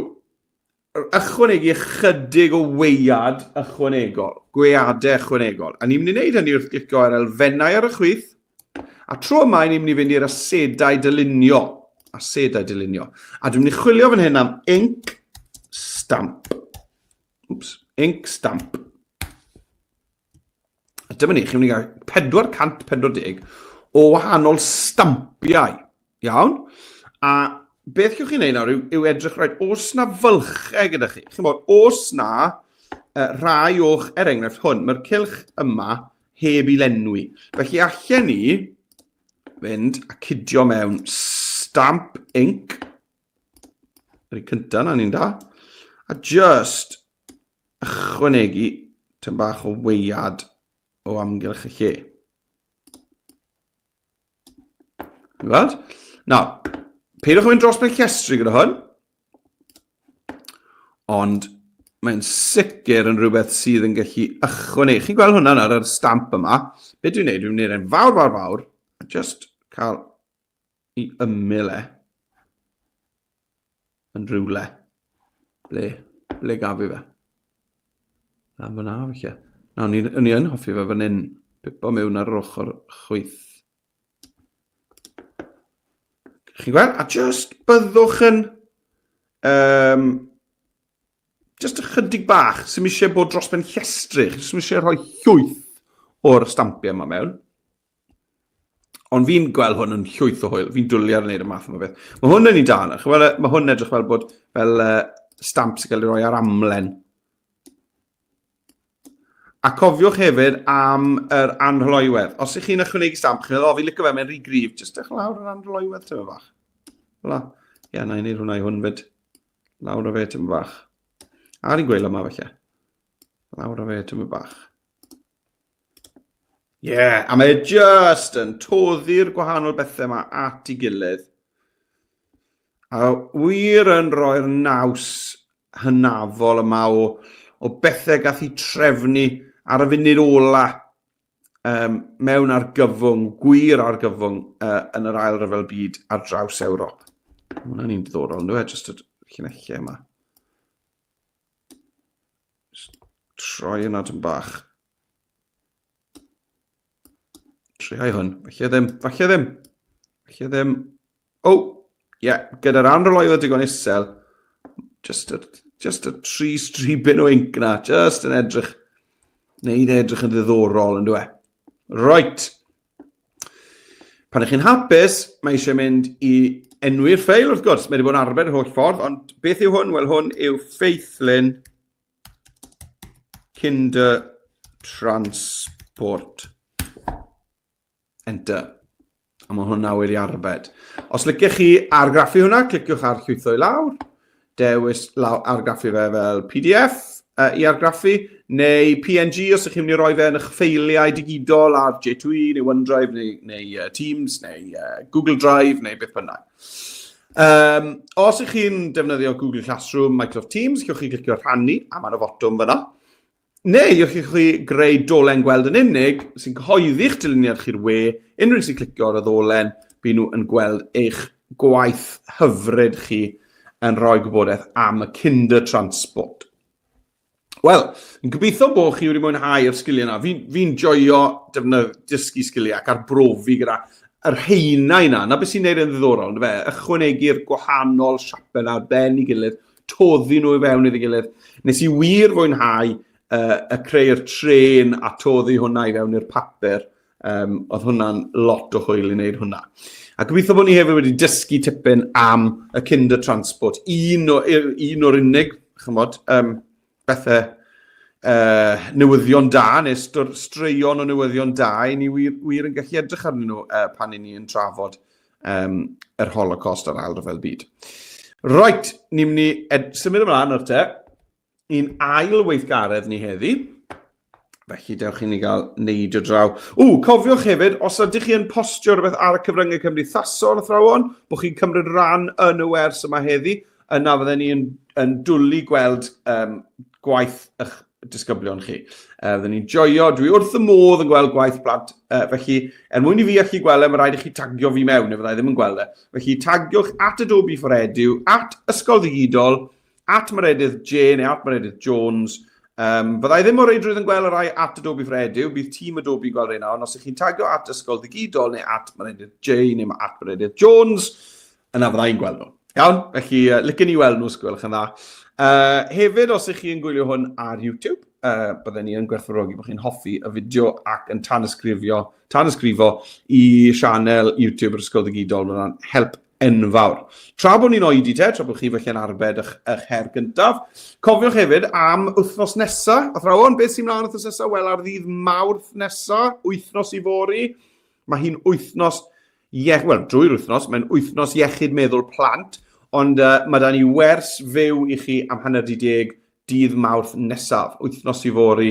ychwanegu ychydig o weiad ychwanegol, gweadau ychwanegol. A ni'n mynd i wneud hynny wrth glicio ar elfennau ar y chwith, a tro yma ni'n mynd i fynd i'r asedau dylunio. Asedau dylunio. A dwi'n mynd i chwilio fan hyn am ink stamp. Oops, ink stamp. A dyma ni, chi'n mynd i gael 440 o wahanol stampiau. Iawn? A beth gewch chi'n neud nawr yw, yw edrych, right, os na fylchau gyda chi. Chi'n bod, os na uh, rhai o'ch, er enghraifft hwn, mae'r cylch yma heb i lenwi. Felly allen ni fynd a cydio mewn stamp ink, yr un cyntaf na ni'n da, a just ychwanegu tyn bach o weiad o amgylch y lle. Gweld? Nawr, peidiwch yn mynd dros ben llestri gyda hwn. Ond, Mae'n sicr yn rhywbeth sydd yn gallu ychwanegu. Chi'n gweld hwnna ar yr stamp yma. Be dwi'n neud? Dwi'n neud e'n fawr, fawr, fawr. A just cael i ymyl e. Yn rhywle. Ble? Ble gaf i fe? Na, fyna, felly. Na, o'n i yn hoffi fe fan hyn. Pipo mewn ar yr ochr chwith. Chi'n gweld? A just byddwch yn... Um, just ychydig bach, sy'n eisiau bod dros ben llestri, chi sy'n eisiau rhoi llwyth o'r stampiau yma mewn. Ond fi'n gweld hwn yn llwyth o hwyl, fi'n dwlu ar wneud y math yma beth. Mae hwn yn un da yna, chi'n mae hwn edrych fel bod fel uh, stamp sy'n cael ei roi ar amlen. A cofiwch hefyd am yr anrholoiwedd. Os ych chi'n ychwanegu stamp, chi'n meddwl, o, fi'n licio fe, mae'n rhy gryf. Jyst dewch lawr yr anrholoiwedd tyma bach. Fel Ie, yeah, na i wneud hwnna i hwn fyd. Lawr o fe tyma bach. Ar i gweil yma, felly. Lawr o fe tyma bach. Ie, yeah, a mae e just yn toddi'r gwahanol bethau yma at ei gilydd. A wir yn rhoi'r naws hynafol yma o, o bethau gath i trefnu ar y funud ola um, mewn argyfwng, gwir argyfwng uh, yn yr ail ryfel byd ar draws Ewrop. Mae hwnna'n un diddorol, ynddo e? Just y llinellau yma. Just troi yna dyn bach. Triau hwn. Falle ddim, falle ddim. Falle ddim. O, oh, ie, yeah, gyda'r anroloedd digon isel, just y, just y tri stribyn o inc na, just yn edrych, neud e edrych yn ddiddorol yn dweud. Right. Pan ych chi'n hapus, mae eisiau mynd i enwi'r ffeil wrth gwrs. Mae wedi bod yn arbed yr holl ffordd, ond beth yw hwn? Wel, hwn yw ffeithlun Kinder Transport. Enter. A mae hwnna wedi arbed. Os liciech chi argraffu hwnna, cliciwch ar llwytho i lawr, dewis law, argraffu fe fel PDF uh, i argraffu, neu PNG os ydych chi'n mynd i roi fe yn eich ffeiliau digidol ar J2E neu OneDrive neu, neu uh, Teams neu uh, Google Drive neu beth bynnag. Um, os ydych chi'n defnyddio Google Classroom, Microsoft Teams, gewch chi glicio rhannu a mae'n y fotwm fyna. Neu allwch chi greu dolen gweld yn unig sy'n cyhoeddi'ch dyluniad chi'r we, unrhyw un sy'n clicio ar y ddolen, bydd nhw yn gweld eich gwaith hyfryd chi yn rhoi gwybodaeth am y Kindertransport. Wel, yn gobeithio bod chi wedi mwynhau'r sgiliau yna. Fi'n fi joio defnydd, dysgu sgiliau ac arbrofi gyda yr rheinau yna. Na beth sy'n neud yn ddiddorol, fe? Ychwanegu'r gwahanol siapau yna ar ben i gilydd, toddi nhw i fewn iddi gilydd. Nes i wir fwynhau uh, y creu'r trên a toddi hwnna i fewn i'r papur. Um, oedd hwnna'n lot o hwyl i wneud hwnna. A gobeithio bod ni hefyd wedi dysgu tipyn am y Kinder Transport. Un, o, un o'r unig, chymod, um, bethau uh, newyddion da, neu straeon o newyddion da, i ni wir, wir yn gallu edrych arnyn nhw uh, pan i ni yn trafod um, yr Holocaust a'r Ail Ryfel Byd. Right, ni'n mynd i symud ymlaen ar te i'n ail weithgaredd ni heddi. Felly dewch i ni gael neidio draw. O, cofiwch hefyd, os ydych chi yn postio rhywbeth ar y cyfryngau cymdeithasol, athrawon, bod chi'n cymryd rhan yn y wers yma heddi, yna fydden ni yn, yn dwlu gweld um, gwaith eich disgyblion chi. Uh, fydden ni'n joio, dwi wrth y modd yn gweld gwaith plant, uh, felly er mwyn i fi allu gweld e, mae rhaid i chi tagio fi mewn, neu fyddai ddim yn gweld e. Felly tagiwch at Adobe for Edu, at Ysgol Ddigidol, at Meredydd J neu at Meredydd Jones. Um, fyddai ddim o reidrwydd yn gweld y rhai at Adobe for Edu, bydd tîm Adobe yn gweld rheina, ond os ych chi'n tagio at Ysgol Ddigidol neu at Meredydd J neu at Meredydd Jones, yna fydda i'n gweld nhw. Iawn, felly uh, licen i weld nhw, os gwelwch yn dda. Uh, hefyd, os ych chi yn gwylio hwn ar YouTube, uh, bydden ni yn gwerthfawrogi bod chi'n hoffi y fideo ac yn tanysgrifio, tanysgrifo i sianel YouTube yr Ysgol Ddigidol. Mae hwnna'n help enfawr. Tra bod ni'n oedi te, tra bod chi felly'n arbed eich, eich her gyntaf, cofiwch hefyd am wythnos nesaf. Athrawon, beth sy'n mlaen wythnos nesaf? Wel, ar ddydd Mawrth nesaf, wythnos i fori, mae hi'n wythnos Ie, wel, drwy'r wythnos, mae'n wythnos iechyd meddwl plant, ond uh, mae da ni wers fyw i chi am hanner di deg dydd Mawrth nesaf, wythnos i fori,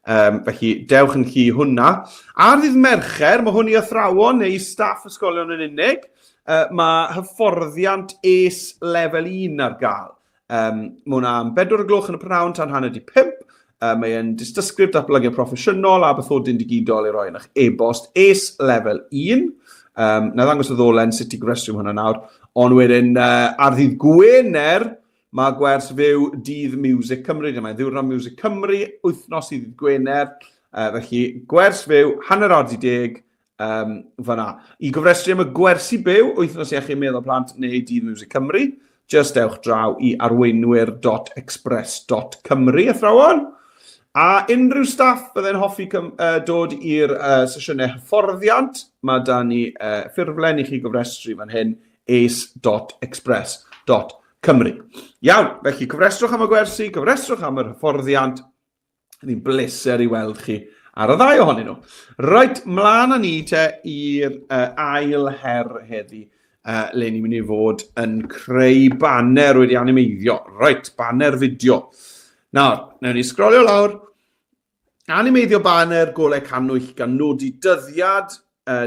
um, felly dewch yn llu hwnna. Ar ddydd Mercher, mae hwn i athrawon neu staff ysgolion yn unig, uh, mae hyfforddiant ACE lefel 1 ar gael. Mae hwnna am 4 o gloch yn y prynhawn tan hanner di 5. Mae e'n dystysgrif datblygiad proffesiynol a bathodyn digidol i roi yn eich e-bost ACE lefel 1. Na ddangos y ddolen sut i gofrestru hwnna nawr. Ond wedyn, ar ddydd Gwener, mae gwers fyw Dydd Music Cymru. Dyma ddiwrnod Music Cymru, wythnos i ddydd Gwener. Felly, gwers fyw, 10:30, fan'na. I gofrestru am y gwersi byw, Wythnos Iechyd Meddwl Plant neu Dydd Miwsig Cymru, jyst ewch draw i arweinwyr.express.cymru, athrawon. A unrhyw staff byddai'n hoffi dod i'r sesiynau hyfforddiant, mae da ni ffurflen i chi gofrestru fan hyn, ace.express.cymru. Iawn, felly cofrestrwch am y gwersi, cofrestrwch am yr hyfforddiant, Ni'n bleser i weld chi ar y ddau ohonyn nhw. Reit, mlaen â ni te i'r ail her heddi, le ni'n mynd i fod yn creu baner wedi animeiddio. Reit, baner fideo. Nawr, newn ni sgrolio lawr. Animeiddio baner golau cannwyll gan nodi dyddiad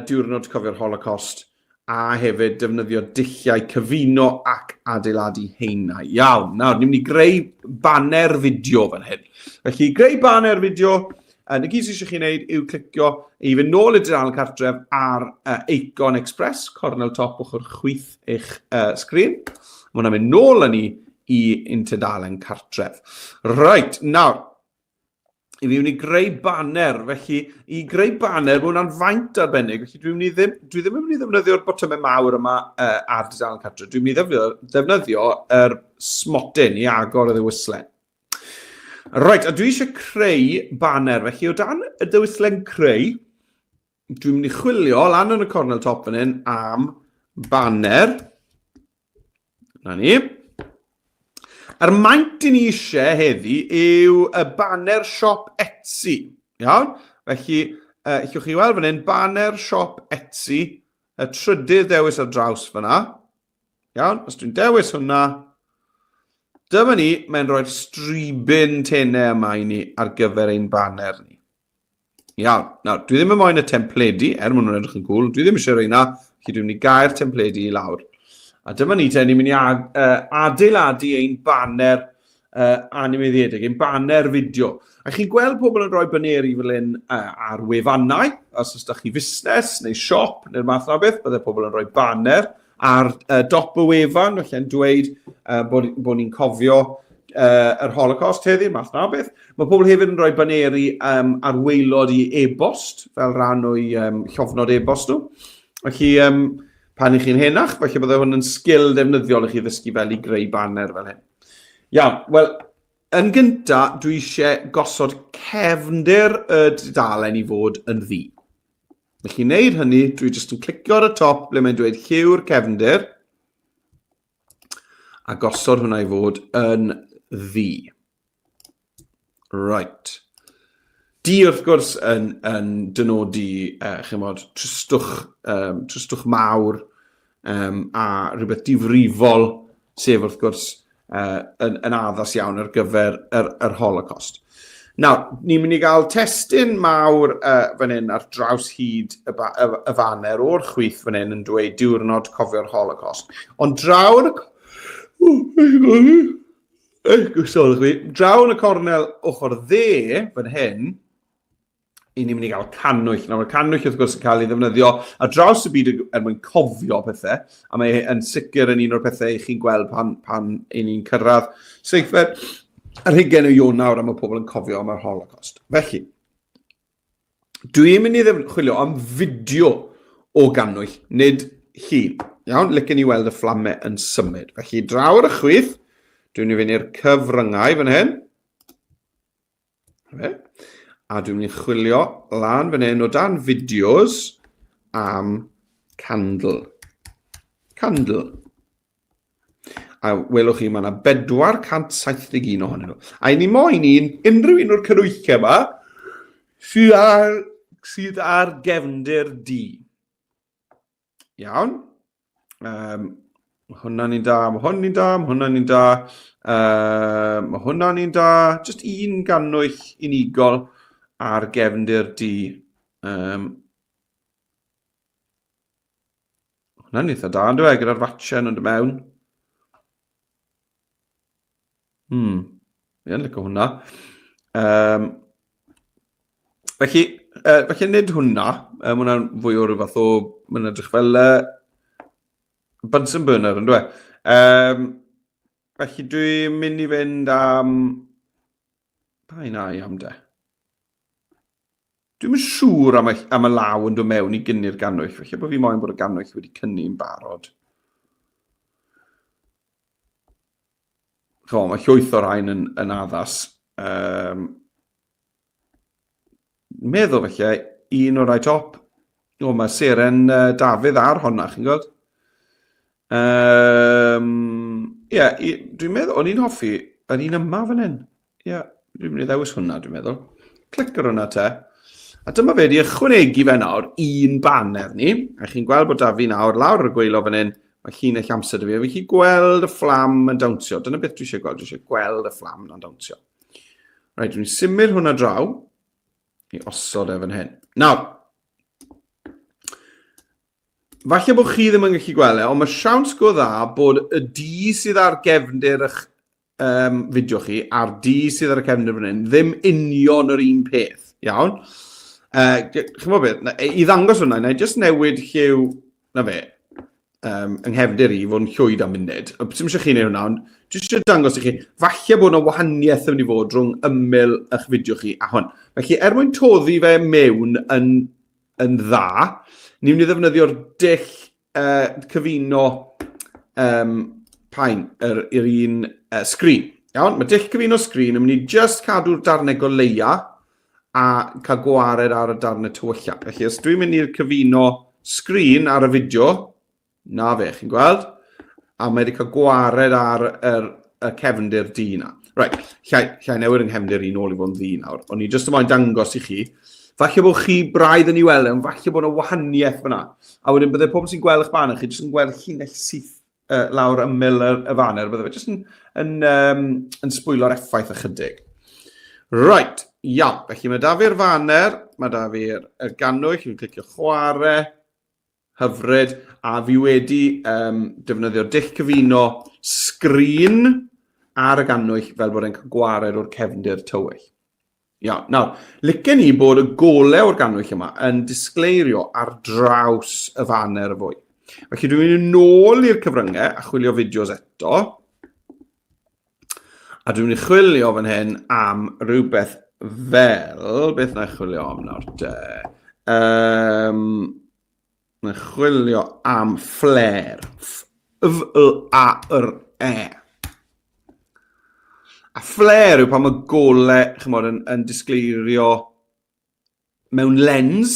Diwrnod Cofio'r Holocost a hefyd defnyddio dulliau cyfuno ac adeiladu haenau. Iawn, nawr ni'n mynd i greu baner fideo fan hyn. Felly, i greu baner fideo, na gyd sydd eisiau chi wneud yw clicio i fynd nôl i'r dudalen cartref ar Icon Express, cornel top ochr chwith eich sgrin. Mae hwnna'n mynd nôl â ni i un tudalen cartref. Reit, nawr, i fi mynd i greu baner, felly i greu baner, mae hwnna'n faint arbennig, felly dwi'n mynd i ddim, dwi ddim yn mynd i ddefnyddio'r botymau mawr yma ar dudalen cartre, dwi'n mynd i ddefnyddio, ddefnyddio yr smotyn i agor y ddewislen. Reit, a dwi eisiau creu baner, felly o dan y dewislen creu, dwi'n mynd i chwilio lan yn y cornel top fan hyn am baner. Na ni. A'r maint i ni eisiau heddi yw y baner siop Etsy. Iawn? Felly, allwch chi weld fan hyn, baner siop Etsy, y trydydd dewis ar draws fyna. Iawn? Os dwi'n dewis hwnna, dyma ni, mae'n rhoi'r stribyn tenau yma i ni ar gyfer ein baner ni. Iawn. Nawr, dwi ddim yn moyn y templedi, er mwyn nhw'n edrych yn cool. Dwi ddim eisiau reina, felly dwi'n mynd i gael templedi i lawr. A dyma ni te, ni'n mynd i adeiladu ein baner animeiddiedig, ein baner fideo. A chi'n gweld pobl yn rhoi baneri fel hyn ar wefannau, os oes da chi fusnes neu siop neu'r math yna o beth, bydde pobl yn rhoi baner ar dop y wefan, felly yn dweud bod ni'n cofio yr Holocaust heddiw, math na o beth. Mae pobl hefyd yn rhoi baneri ar waelod i e-bost, fel rhan o'i llofnod e-bost nhw. Felly, pan i chi'n henach, felly byddai hwn yn sgil defnyddiol i chi ddysgu fel i greu baner fel hyn. Iawn, wel, yn gynta, dwi eisiau gosod cefndir y dudalen i fod yn ddu. Felly i wneud hynny, dwi jyst yn clicio ar y top ble mae'n dweud lliw'r cefndir a gosod hwnna i fod yn ddu. Right. Du wrth gwrs yn, yn dynodi, chymod, tristwch, tristwch mawr a rhywbeth difrifol, sef wrth gwrs yn, yn addas iawn ar gyfer yr, yr Holocaust. Nawr, ni'n mynd i gael testun mawr fan hyn ar draws hyd y, ba, y, y faner o'r chwith fan hyn yn dweud diwrnod cofio'r Holocaust. Ond draw yn y... Sorry, draw yn y cornel ochr dde fan hyn, i ni'n mynd i gael cannwyll. Nawr, mae cannwyll wrth gwrs yn cael ei ddefnyddio ar draws y byd er mwyn cofio pethau, a mae yn sicr yn un o'r pethau i chi'n gweld pan, pan i ni'n cyrraedd seithfed ar hugain o Ionawr a mae pobl yn cofio am yr Holocaust. Felly, dwi'n mynd i chwilio am fideo o gannwyll, nid llun. Iawn, licen i weld y fflamau yn symud. Felly, draw ar y chwith, dwi'n mynd i fynd i'r cyfryngau fan hyn. Fe. A dwi'n mynd i chwilio lan fan hyn o dan fideos am candle. Candle. A welwch chi, mae yna 471 ohonyn nhw. A i ni moyn un, unrhyw un o'r canwyllau yma, sydd ar, sydd ar gefndir du. Iawn. Mae hwnna'n un da, mae hwn un da, mae hwnna'n un da, mae hwnna'n un da. Just un gannwyll unigol ar gefndir du. Hwnna'n eitha da, ynddo e, gyda'r fatchen yn dod mewn. Fi yn licio hwnna. Um, felly, uh, felly nid hwnna. Um, hwnna'n fwy o rhywbeth o... Mae'n edrych fel uh, Bunsen burner, yn dweud. Um, felly dwi'n mynd i fynd am... Pa un ai am de? Dwi'm yn siŵr am y, am y law yn dod mewn i gynnu'r gannwyll, felly bod fi moyn bod y gannwyll wedi cynnu'n barod. Chymod, mae llwyth o'r rhain yn, yn addas. Um, meddwl felly, un o'r rhai top. O, mae seren uh, Dafydd ar honna, chi'n gweld? Yym, ie, i- dwi'n meddwl, o'n i'n hoffi yr un yma fan hyn. Ie, dwi'n mynd i ddewis hwnna, dwi'n meddwl. Clic ar hwnna te. A dyma fe di ychwanegu fe nawr un baner ni. A chi'n gweld bod da fi nawr lawr ar y gweilo fan hyn, mae llinell amser da fi. A fi chi gweld y fflam yn dawnsio. Dyna beth dwi eisiau gweld, dwi eisiau gweld y fflam yn dawnsio. Rhaid, dwi'n symud hwnna draw i osod e fan hyn. Nawr, Falle bod chi ddim yn gallu gweld e, ond mae siawns go dda bod y D sydd ar gefndir eich um, fideo chi a'r D sydd ar y cefndir fan hyn ddim union yr un peth, iawn? Uh, Chymod beth, i ddangos hwnna, na i jyst newid lliw, na fe, um, yng nghefndir i fod yn llwyd am munud. Dim eisiau chi wneud hwnna, ond jyst eisiau dangos i chi, falle bod yna wahaniaeth yn mynd i fod rhwng ymyl eich fideo chi a hwn. Felly, er mwyn toddi fe mewn yn yn dda. Ni'n mynd i ddefnyddio'r dull uh, cyfuno um, paen, yr, yr un uh, sgrin. Iawn, mae dull cyfuno sgrin yn mynd i just cadw'r darnau goleia a cael gwared ar y darnau tywylla. Felly, os dwi'n mynd i'r cyfuno sgrin ar y fideo, Na fe, chi'n gweld? A mae wedi cael gwared ar yr, y cefndir du na. Right, llai, llai newid yng nghefndir i nôl i fod yn ddu nawr. O'n i jyst yn moyn dangos i chi. Falle bod chi braidd yn ei weld, ond falle bod yna wahaniaeth fyna. A wedyn bydde pobl sy'n gweld eich banner chi jyst yn gweld llinell syth uh, lawr ymyl y, y faner. Bydde fe jyst yn, yn, um, yn sbwylo'r effaith ychydig. Right, iawn. Felly mae da fi'r faner, mae da fi'r gannwyll, fi'n clicio chwarae. Hyfryd, a fi wedi um, defnyddio dull cyfuno sgrin ar y gannwyll fel bod e'n cael gwared o'r cefndir tywyll. Iawn, nawr, licen i bod y golau o'r gannwyll yma yn disgleirio ar draws y faner y fwy. Felly dwi'n mynd nôl i'r cyfryngau a chwilio fideos eto. A dwi'n mynd i chwilio fan hyn am rhywbeth fel... Beth na i chwilio am nawr te? Um, na i chwilio am flare. F-L-A-R-E. A flare yw pan mae golau, chymod, yn, yn disgleirio mewn lens,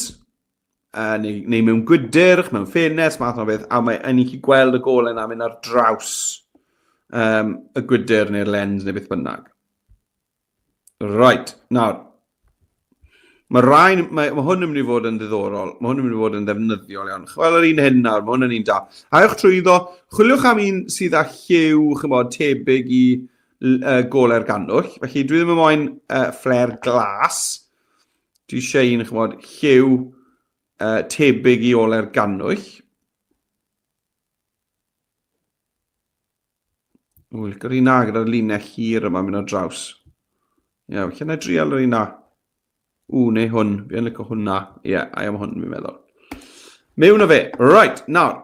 uh, neu, neu mewn gwydr, mewn ffenest, math o beth, a mae yn chi gweld y golau yna mynd ar draws um, y gwydr neu'r lens neu beth bynnag. Right, nawr, mae rhain, mae, mae hwn yn mynd i fod yn ddiddorol, mae hwn yn mynd i fod yn ddefnyddiol iawn. Chwel yr un hyn nawr, mae hwn yn un da. A ewch trwyddo, chwiliwch am un sydd â lliw, chymod, tebyg i uh, golau'r gannwll. Felly dwi ddim yn moyn uh, ffler glas. Dwi eisiau un, chymod, lliw uh, tebyg i olau'r gannwyll. O, licio'r un na gyda'r linell hir yma mynd ar draws. Ie, yeah, felly na i drial yr un na. Ww, neu hwn. Fi yn licio hwnna. Ie, yeah, I am hwn, fi'n meddwl. Mewn o fe. Right, nawr.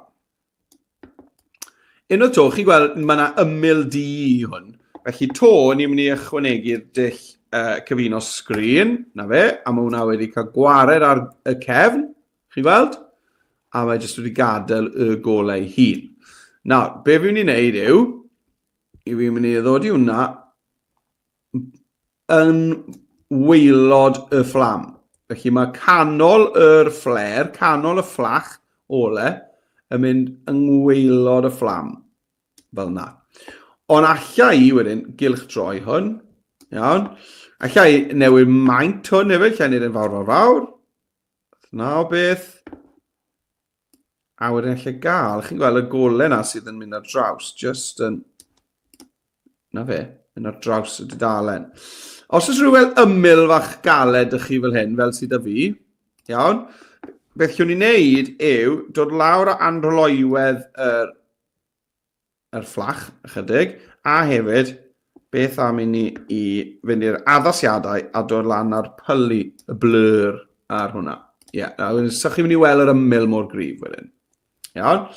Unwaith to, chi'n gweld, mae yna ymyl du i hwn. Felly to, ni'n mynd i ychwanegu'r dull uh, cyfuno sgrin, na fe, a mae hwnna wedi cael gwared ar y cefn, chi'n gweld? A mae jyst wedi gadael y golau ei hun. Nawr, be fi'n mynd i wneud yw, i fi'n mynd i ddod i hwnna yn waelod y fflam. Felly mae canol yr ffler, canol y fflach ole, yn mynd yng ngwaelod y fflam, fel yna. Ond alla i wedyn gylch droi hwn, iawn. Alla i newid maint hwn hefyd, alla i wneud e'n fawr, fawr, fawr. Na o beth. A wedyn allai gael, chi'n gweld y golau na sydd yn mynd ar draws, just yn, na fe, mynd ar draws y dudalen. Os oes rhyw fel ymyl fach galed ych chi fel hyn, fel sydd â fi, iawn, beth llwn ni wneud yw dod lawr o anrholoiwedd yr, yr fflach, ychydig, a hefyd Beth am i ni i fynd i'r addasiadau a dod lan ar pylu, y blur ar hwnna. Ie, yeah, nawr, so chi'n mynd i weld yr ymyl mor gryf wedyn. Iawn?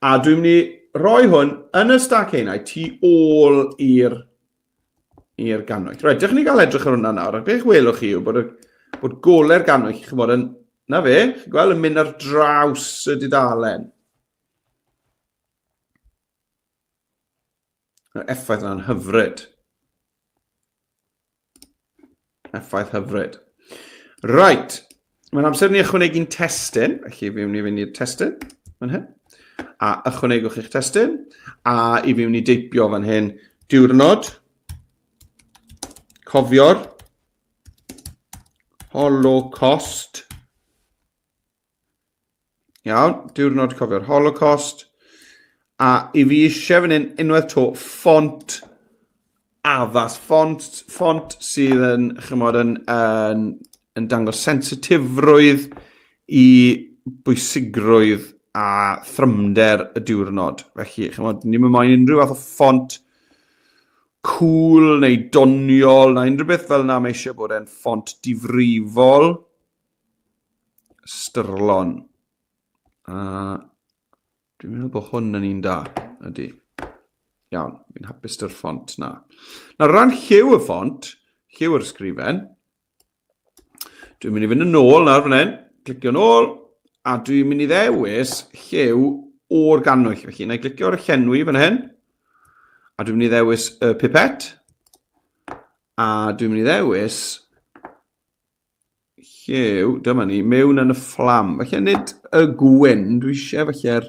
A dwi'n mynd i roi hwn yn y stac einau tu ôl i'r i'r ganwyll. Reit, dych ni gael edrych ar hwnna nawr. A beth welwch chi yw bod, y, bod gole'r ganwyll, chi'n bod yn, na fe, chi'n gweld, yn mynd ar draws y dudalen. Mae'r effaith yna'n hyfryd. Effaith hyfryd. Right. Mae'n amser ni ychwanegu'n testun. Felly fi mynd i fynd i'r testun fan hyn. A ychwanegwch eich testun. A i fi mynd i deipio fan hyn diwrnod. Cofio'r. Holocaust. Iawn, diwrnod cofio'r Holocaust. A i fi eisiau fan hyn, unwaith to, ffont addas, ffont, ffont sydd yn, chymod, yn, yn, yn dangos sensitifrwydd i bwysigrwydd a thrymder y diwrnod. Felly, chymod, ni'n moyn unrhyw fath o ffont cool neu doniol na unrhyw beth fel yna, mae eisiau bod e'n ffont difrifol. Ystyrlon. A dwi'n meddwl bod hwn yn un da, ydy. Iawn, fi'n hapus dy'r ffont na. Na, ran lliw y ffont, lliw yr sgrifen, dwi'n mynd i fynd yn ôl nawr fan hyn, clicio yn ôl, a dwi'n mynd i ddewis lliw o'r ganwyll. Felly, na i glicio ar y llenwi fan hyn, a dwi'n mynd i ddewis y pipet, a dwi'n mynd i ddewis Lliw, dyma ni, mewn yn y fflam. Felly nid y gwyn, dwi eisiau felly'r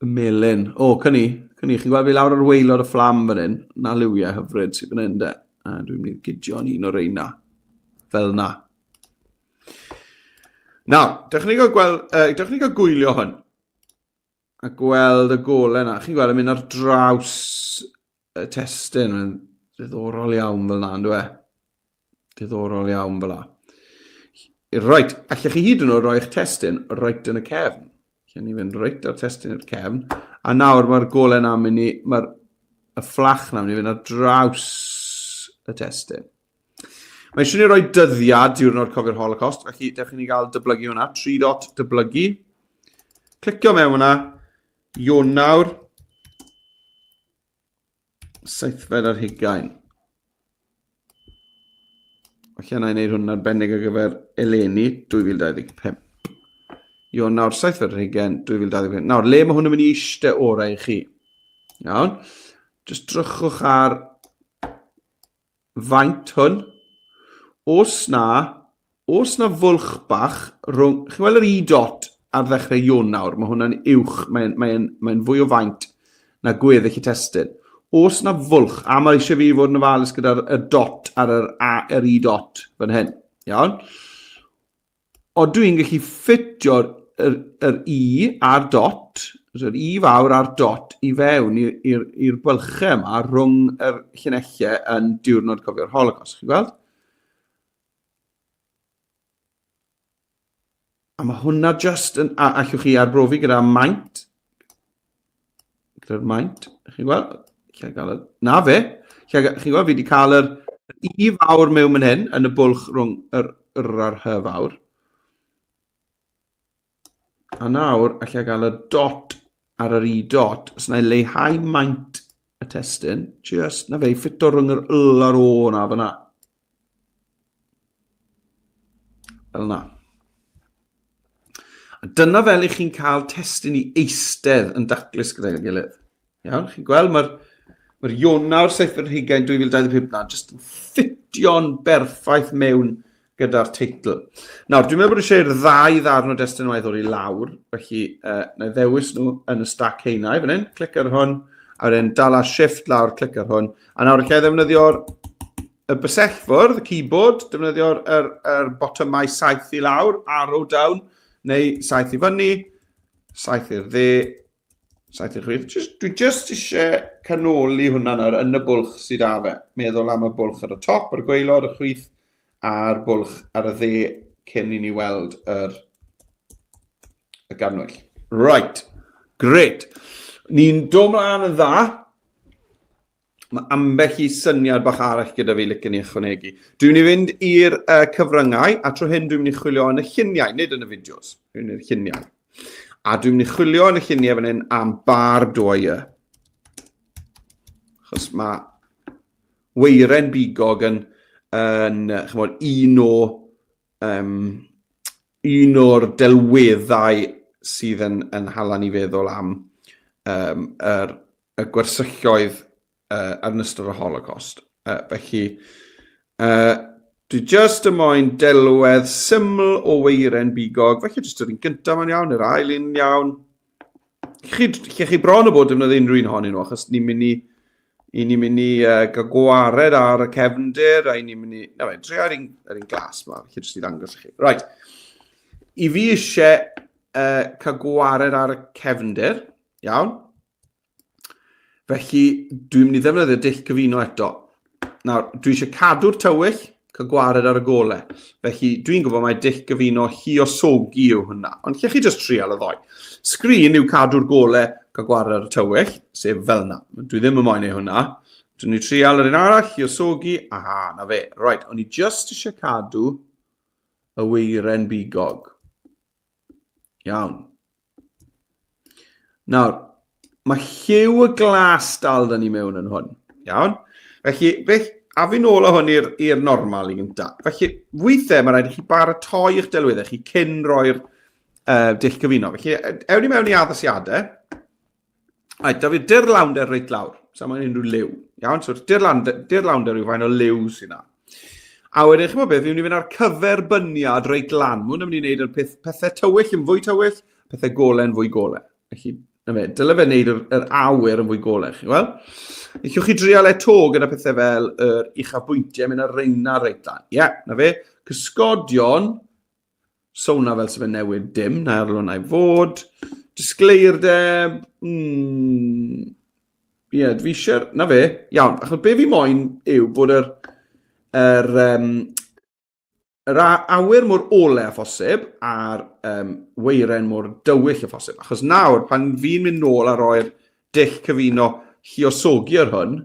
y melyn. O, cynni, cynni, chi'n gweld fi lawr ar waelod y fflam fan hyn. Na liwiau hyfryd sydd fan hyn, de. A dwi'n mynd i gydio yn un o'r reina. Fel na. Nawr, dewch ni gael gweld, dewch ni gael gwylio hwn. A gweld y golau yna. Chi'n gweld yn mynd ar draws y testun. Mae'n ddiddorol iawn fel yna, ynddo e? Diddorol iawn fel yna. Reit, allech chi hyd yn oed roi eich testun reit yn y cefn. Lle ni fynd reit ar testun i'r cefn. A nawr mae'r golau yna mynd i, mae'r y fflach yna mynd i fynd ar draws y testun. Mae eisiau ni roi dyddiad diwrnod cofio'r Holocaust, felly dewch i ni gael dyblygu hwnna. 3 dot dyblygu. Clicio mewn hwnna. Ionawr. 27. Felly yna i wneud hwn yn arbennig ar gyfer eleni 2025. Ionawr 27, 2025. Nawr, le mae hwn yn mynd i eistedd orau i chi? Iawn. Just drychwch ar faint hwn. Os na, os na fwlch bach rhwng, chi'n weld yr i dot ar ddechrau Ionawr, mae hwnna'n uwch, mae'n mae mae fwy o faint na gweddill y testun. Os na fwlch, a mae eisiau fi fod yn ofalus gyda'r y dot ar yr, a, yr i dot fan hyn, iawn? Odw i'n gallu ffitio'r yr, yr i a'r dot, yr i fawr a'r dot i fewn i'r bylchau yma rhwng yr llinellau yn diwrnod cofio'r Holocaust. Chi'n gweld? A mae hwnna just yn... A allwch chi arbrofi gyda maint. Gyda'r maint. Chi'n gweld? Lle gael y... Na fe. Lle, chi'n gweld, fi wedi cael yr i fawr mewn fan hyn, yn y bwlch rhwng yr yr a'r hy fawr. A nawr, allai gael y dot ar yr i dot, os na i leihau maint y testun, just na fe, i ffito rhwng yr l a'r o na fyna. Fel na. A dyna fel i chi'n cael testun i eistedd yn daclus gyda'i gilydd. Iawn, chi'n gweld mae'r mae Ionawr 27 2025 na jyst yn ffitio'n berffaith mewn gyda'r teitl. Nawr, dwi'n meddwl bod eisiau i'r ddau ddarn o destun waith ddod i lawr, felly na i ddewis nhw yn y stac heinau fan hyn, clic ar hwn, a wedyn dala shift lawr, clic ar hwn, a nawr allai ddefnyddio'r y bysellfwrdd, y keyboard, defnyddio'r yr, yr botymau saith i lawr, arrow down, neu saith i fyny, saith i'r dde, saith i'r chwith. Just, dwi just eisiau canoli hwnna nawr yn y bwlch sydd â fe. Meddwl am y bwlch ar y top, ar y gwaelod, y chwith, a'r bwlch ar y dde cyn i ni weld yr, y ganwyll. Right, great. Ni'n dod mlaen yn dda. Mae ambell i syniad bach arall gyda fi licen i ychwanegu. Dwi'n mynd i fynd i'r uh, cyfryngau, a tro hyn dwi'n mynd i chwilio yn y lluniau, nid yn y fideos, dwi'n mynd i'r lluniau. A dwi'n mynd i chwilio yn y lluniau fan hyn am barbed wire. Achos mae weiren bigog yn, yn chymod, un o um, un o'r delweddau sydd yn, yn hala ni feddwl am um, yr, y gwersylloedd uh, yn ystod y Holocaust. Uh, felly, uh, dwi just yn moyn delwedd syml o weiren bigog, felly jyst yr un gyntaf mae'n iawn, yr ail un iawn. Chi, lle chi bron o bod defnyddio unrhyw un ohonyn nhw, achos ni'n mynd i, i ni'n mynd i uh, gael gwared ar y cefndir, a i ni'n mynd i... Na fe, trio ar un, ar un glas ma, felly jyst i ddangos i chi. Right. I fi eisiau uh, cael gwared ar y cefndir, iawn? Felly, dwi'n mynd i ddefnyddio dull cyfuno eto. Nawr, dwi eisiau cadw'r tywyll, cael gwared ar y gole. Felly, dwi'n gwybod mai dull gyfuno lluosogi yw hwnna. Ond lle chi jyst trial y ddoi. Sgrin yw cadw'r gole, cael gwared ar y tywyll, sef fel yna. Dwi ddim yn moyn ei hwnna. Dwi'n ni trial yr un arall, lluosogi, aha, na fe. Right, o'n i jyst eisiau cadw y weiren bigog. Iawn. Nawr, mae lliw y glas dal da ni mewn yn hwn. Iawn? Felly, beth, a fi nôl â hwn i'r normal i gynta. Felly, weithiau mae rhaid i chi baratoi eich delweddau chi cyn roi'r uh, dull cyfuno. Felly, ewn ni mewn i addasiadau. Right, da fi dirlawnder reit lawr. So mae'n unrhyw liw. Iawn, so dirlawnder, dirlawnder yw fain o liw sy'n na. A wedyn, chi'n beth, fi'n mynd i fynd ar cyferbyniad reit lan. Mwyn yn mynd i wneud yr peth, pethau tywyll yn fwy tywyll, pethau golau yn fwy golau. Felly, na fe, dyle fe wneud yr, yr awyr yn fwy golau, chi'n gweld? Ellwch chi drial e to gyda pethau fel yr uchafbwyntiau, mynd ar reina reit lan. Ie, yeah, na fe. Cysgodion, So hwnna fel sy'n newid dim, na ar hwnna i fod. Disgleirdeb, mm, ie, yeah, dwi eisiau, na fe, iawn, achos be fi moyn yw bod yr, yr, um, yr awyr mor ole a phosib a'r um, weiren mor dywyll a phosib. Achos nawr, pan fi'n mynd nôl a roi'r dull cyfuno lluosogi ar hwn,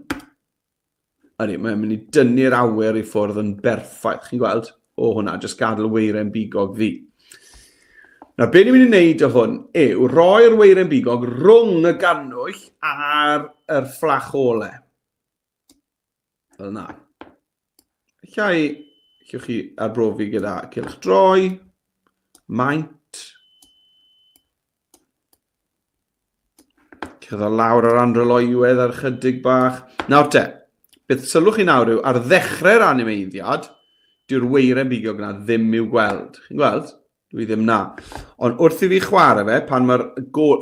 Ydy, mae'n mynd i dynnu'r awyr i ffwrdd yn berffaith. Chi'n gweld? O hwnna, jyst gadael y weiren bigog ddi. Nawr, be ni'n mynd i wneud o hwn yw roi'r weiren bigog rhwng y gannwyll a'r yr fflach ole. Fel yna. Llai, llwch chi arbrofi gyda cylch droi, maint, Cyrraedd lawr ar androloiwedd ar chydig bach. Nawr te, beth sylwch chi nawr yw, ar ddechrau'r animeiddiad, dyw'r weiren bigiog yna ddim i'w gweld. Chi'n gweld? Dwi ddim na. Ond wrth i fi chwarae fe, pan mae'r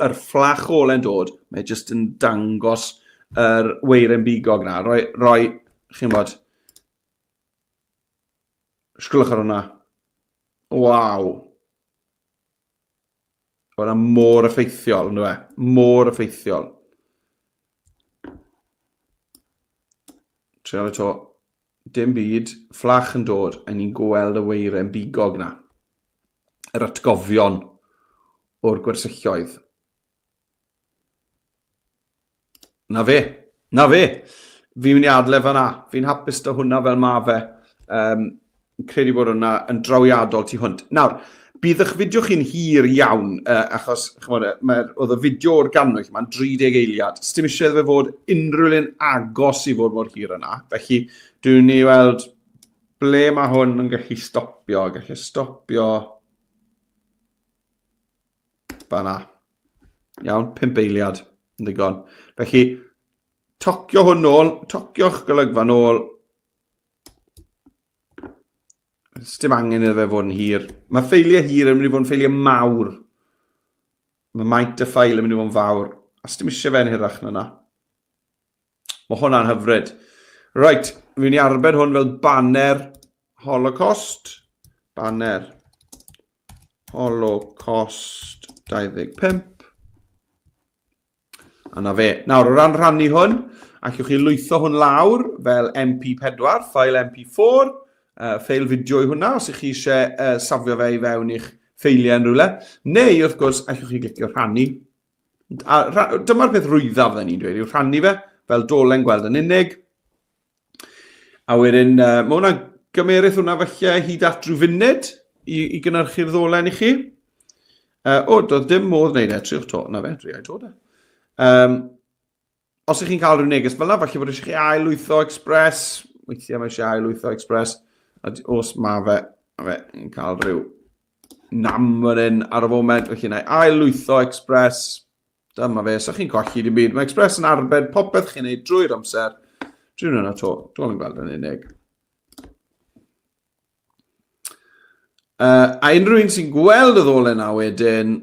yr fflach ole'n dod, mae jyst yn dangos yr weiren bigog na. Roi, roi chi'n bod, sgwlwch ar hwnna. Waw. Oedd hwnna mor effeithiol, ynddo fe? Mor effeithiol. Trial eto. Dim byd. Fflach yn dod, a ni'n gweld y weiren bigog na. Yr atgofion o'r gwersylloedd. Na fe. Na fe. Fi'n mynd i adle fan'na. Fi'n hapus da hwnna fel ma fe. Um, credu bod hwnna yn drawiadol tu hwnt. Nawr, bydd eich fideo chi'n hir iawn, uh, achos chymod, mae'r, oedd y fideo o'r ganwyll yma'n 30 eiliad. Sdim eisiau iddo fe fod unrhyw le'n agos i fod mor hir yna. Felly, dwi'n ni weld ble mae hwn yn gallu stopio. Gallu stopio Fan'na. Iawn, 5 eiliad yn ddigon. Felly, tocio hwn nôl, tocio'ch golygfa nôl. Dim angen iddo fe fod yn hir. Mae ffeiliau hir yn mynd i fod yn ffeiliau mawr. Mae maint y ffail yn mynd i fod yn fawr. A dim eisiau fe'n hirach na na. Mae hwnna'n hyfryd. Reit, fi'n mynd i arbed hwn fel banner Holocaust. Banner Holocaust 25. A na fe. Nawr, o ran rhannu hwn, allwch chi lwytho hwn lawr fel MP4, ffael MP4, uh, ffeil fideo i hwnna, os ych chi eisiau uh, safio fe i fewn i'ch ffeiliau yn rhywle. Neu, wrth gwrs, allwch chi glicio rhannu. A dyma'r peth rwyddaf fydden ni'n dweud, yw rhannu fe. fel dolen gweld yn unig. A wedyn, mae hwnna'n gymerith hwnna falle hyd at rhyw funud i, i gynhyrchu'r ddolen i chi. O, doedd dim modd wneud e, triwch to, na fe, driau to de. Um, os ych chi'n cael rhyw neges fel yna, falle bod eisiau chi ail-lwytho Express, weithiau mae eisiau ail-lwytho Express, a os mae fe, mae fe yn cael rhyw nam fan hyn ar y foment, felly na i ail-lwytho Express, dyma fe, so chi'n colli dim byd. Mae Express yn arbed popeth chi'n neud drwy'r amser. Dwi'n yna to, dwi'n gweld yn unig. A unrhyw un sy'n gweld y ddolen na wedyn,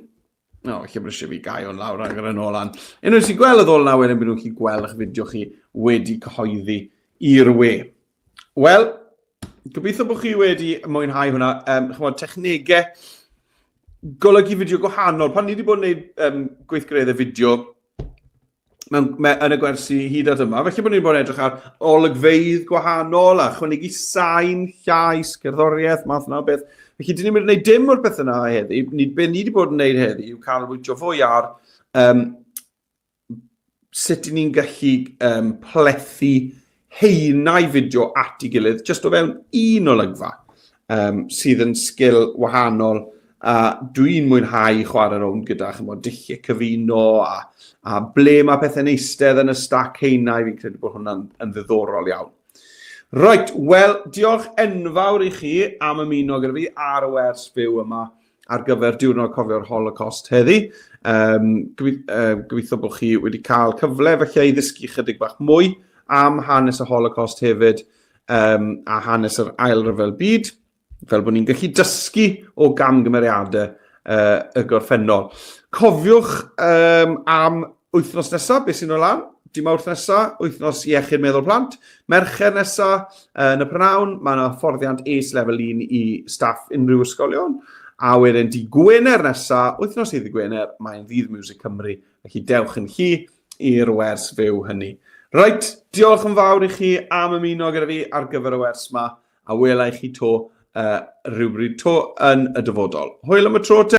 no, lle bod eisiau fi gau o'n lawr ag ar yn ôl an. Unrhyw un sy'n gweld y ddolen na wedyn, bydd nhw'n gallu gweld eich fideo chi wedi cyhoeddi i'r we. Wel, gobeithio bod chi wedi mwynhau hwnna. Um, chymod, technegau golygu fideo gwahanol. Pan ni wedi bod yn gwneud um, gweithgareddau fideo, mewn, me, yn y gwersi hyd at yma. Felly bod ni'n bod yn edrych ar olygfeydd gwahanol a chwanegu sain, llais, cerddoriaeth, math yna o beth. Felly, dyn ni'n mynd i wneud dim o'r beth yna heddi. Ni, be ni wedi bod yn gwneud heddi yw canolbwyntio fwy ar um, sut i ni'n gallu um, plethu haenau fideo at ei gilydd, jyst o fewn un olygfa, um, sydd yn sgil wahanol a dwi'n mwynhau chwarae rownd gyda chymod, dulliau cyfuno a, a ble mae pethau'n eistedd yn y stac haenau, fi'n credu bod hwnna'n yn ddiddorol iawn. Right, wel, diolch enfawr i chi am ymuno gyda fi ar y wers fyw yma ar gyfer diwrnod cofio'r Holocaust heddi. Um, gobeithio bod chi wedi cael cyfle felly i ddysgu chydig bach mwy am hanes y Holocaust hefyd um, a hanes yr Ail Ryfel Byd, fel bod ni'n gallu dysgu o gamgymeriadau uh, y gorffennol. Cofiwch um, am Wythnos nesaf, beth sy'n o'r lan? Di Mawrth nesaf, wythnos iechyd meddwl plant. Mercher nesaf, yn y prynhawn, mae yna hyfforddiant ACE Level 1 i staff unrhyw ysgolion. A wedyn di Gwener nesaf, wythnos i ddi Gwener, mae'n ddydd Music Cymru. Felly dewch yn chi i'r wers fyw hynny. Reit, diolch yn fawr i chi am ymuno gyda fi ar gyfer y wers yma, a wela i chi to uh, rhywbryd to yn y dyfodol. Hwyl am y tro te!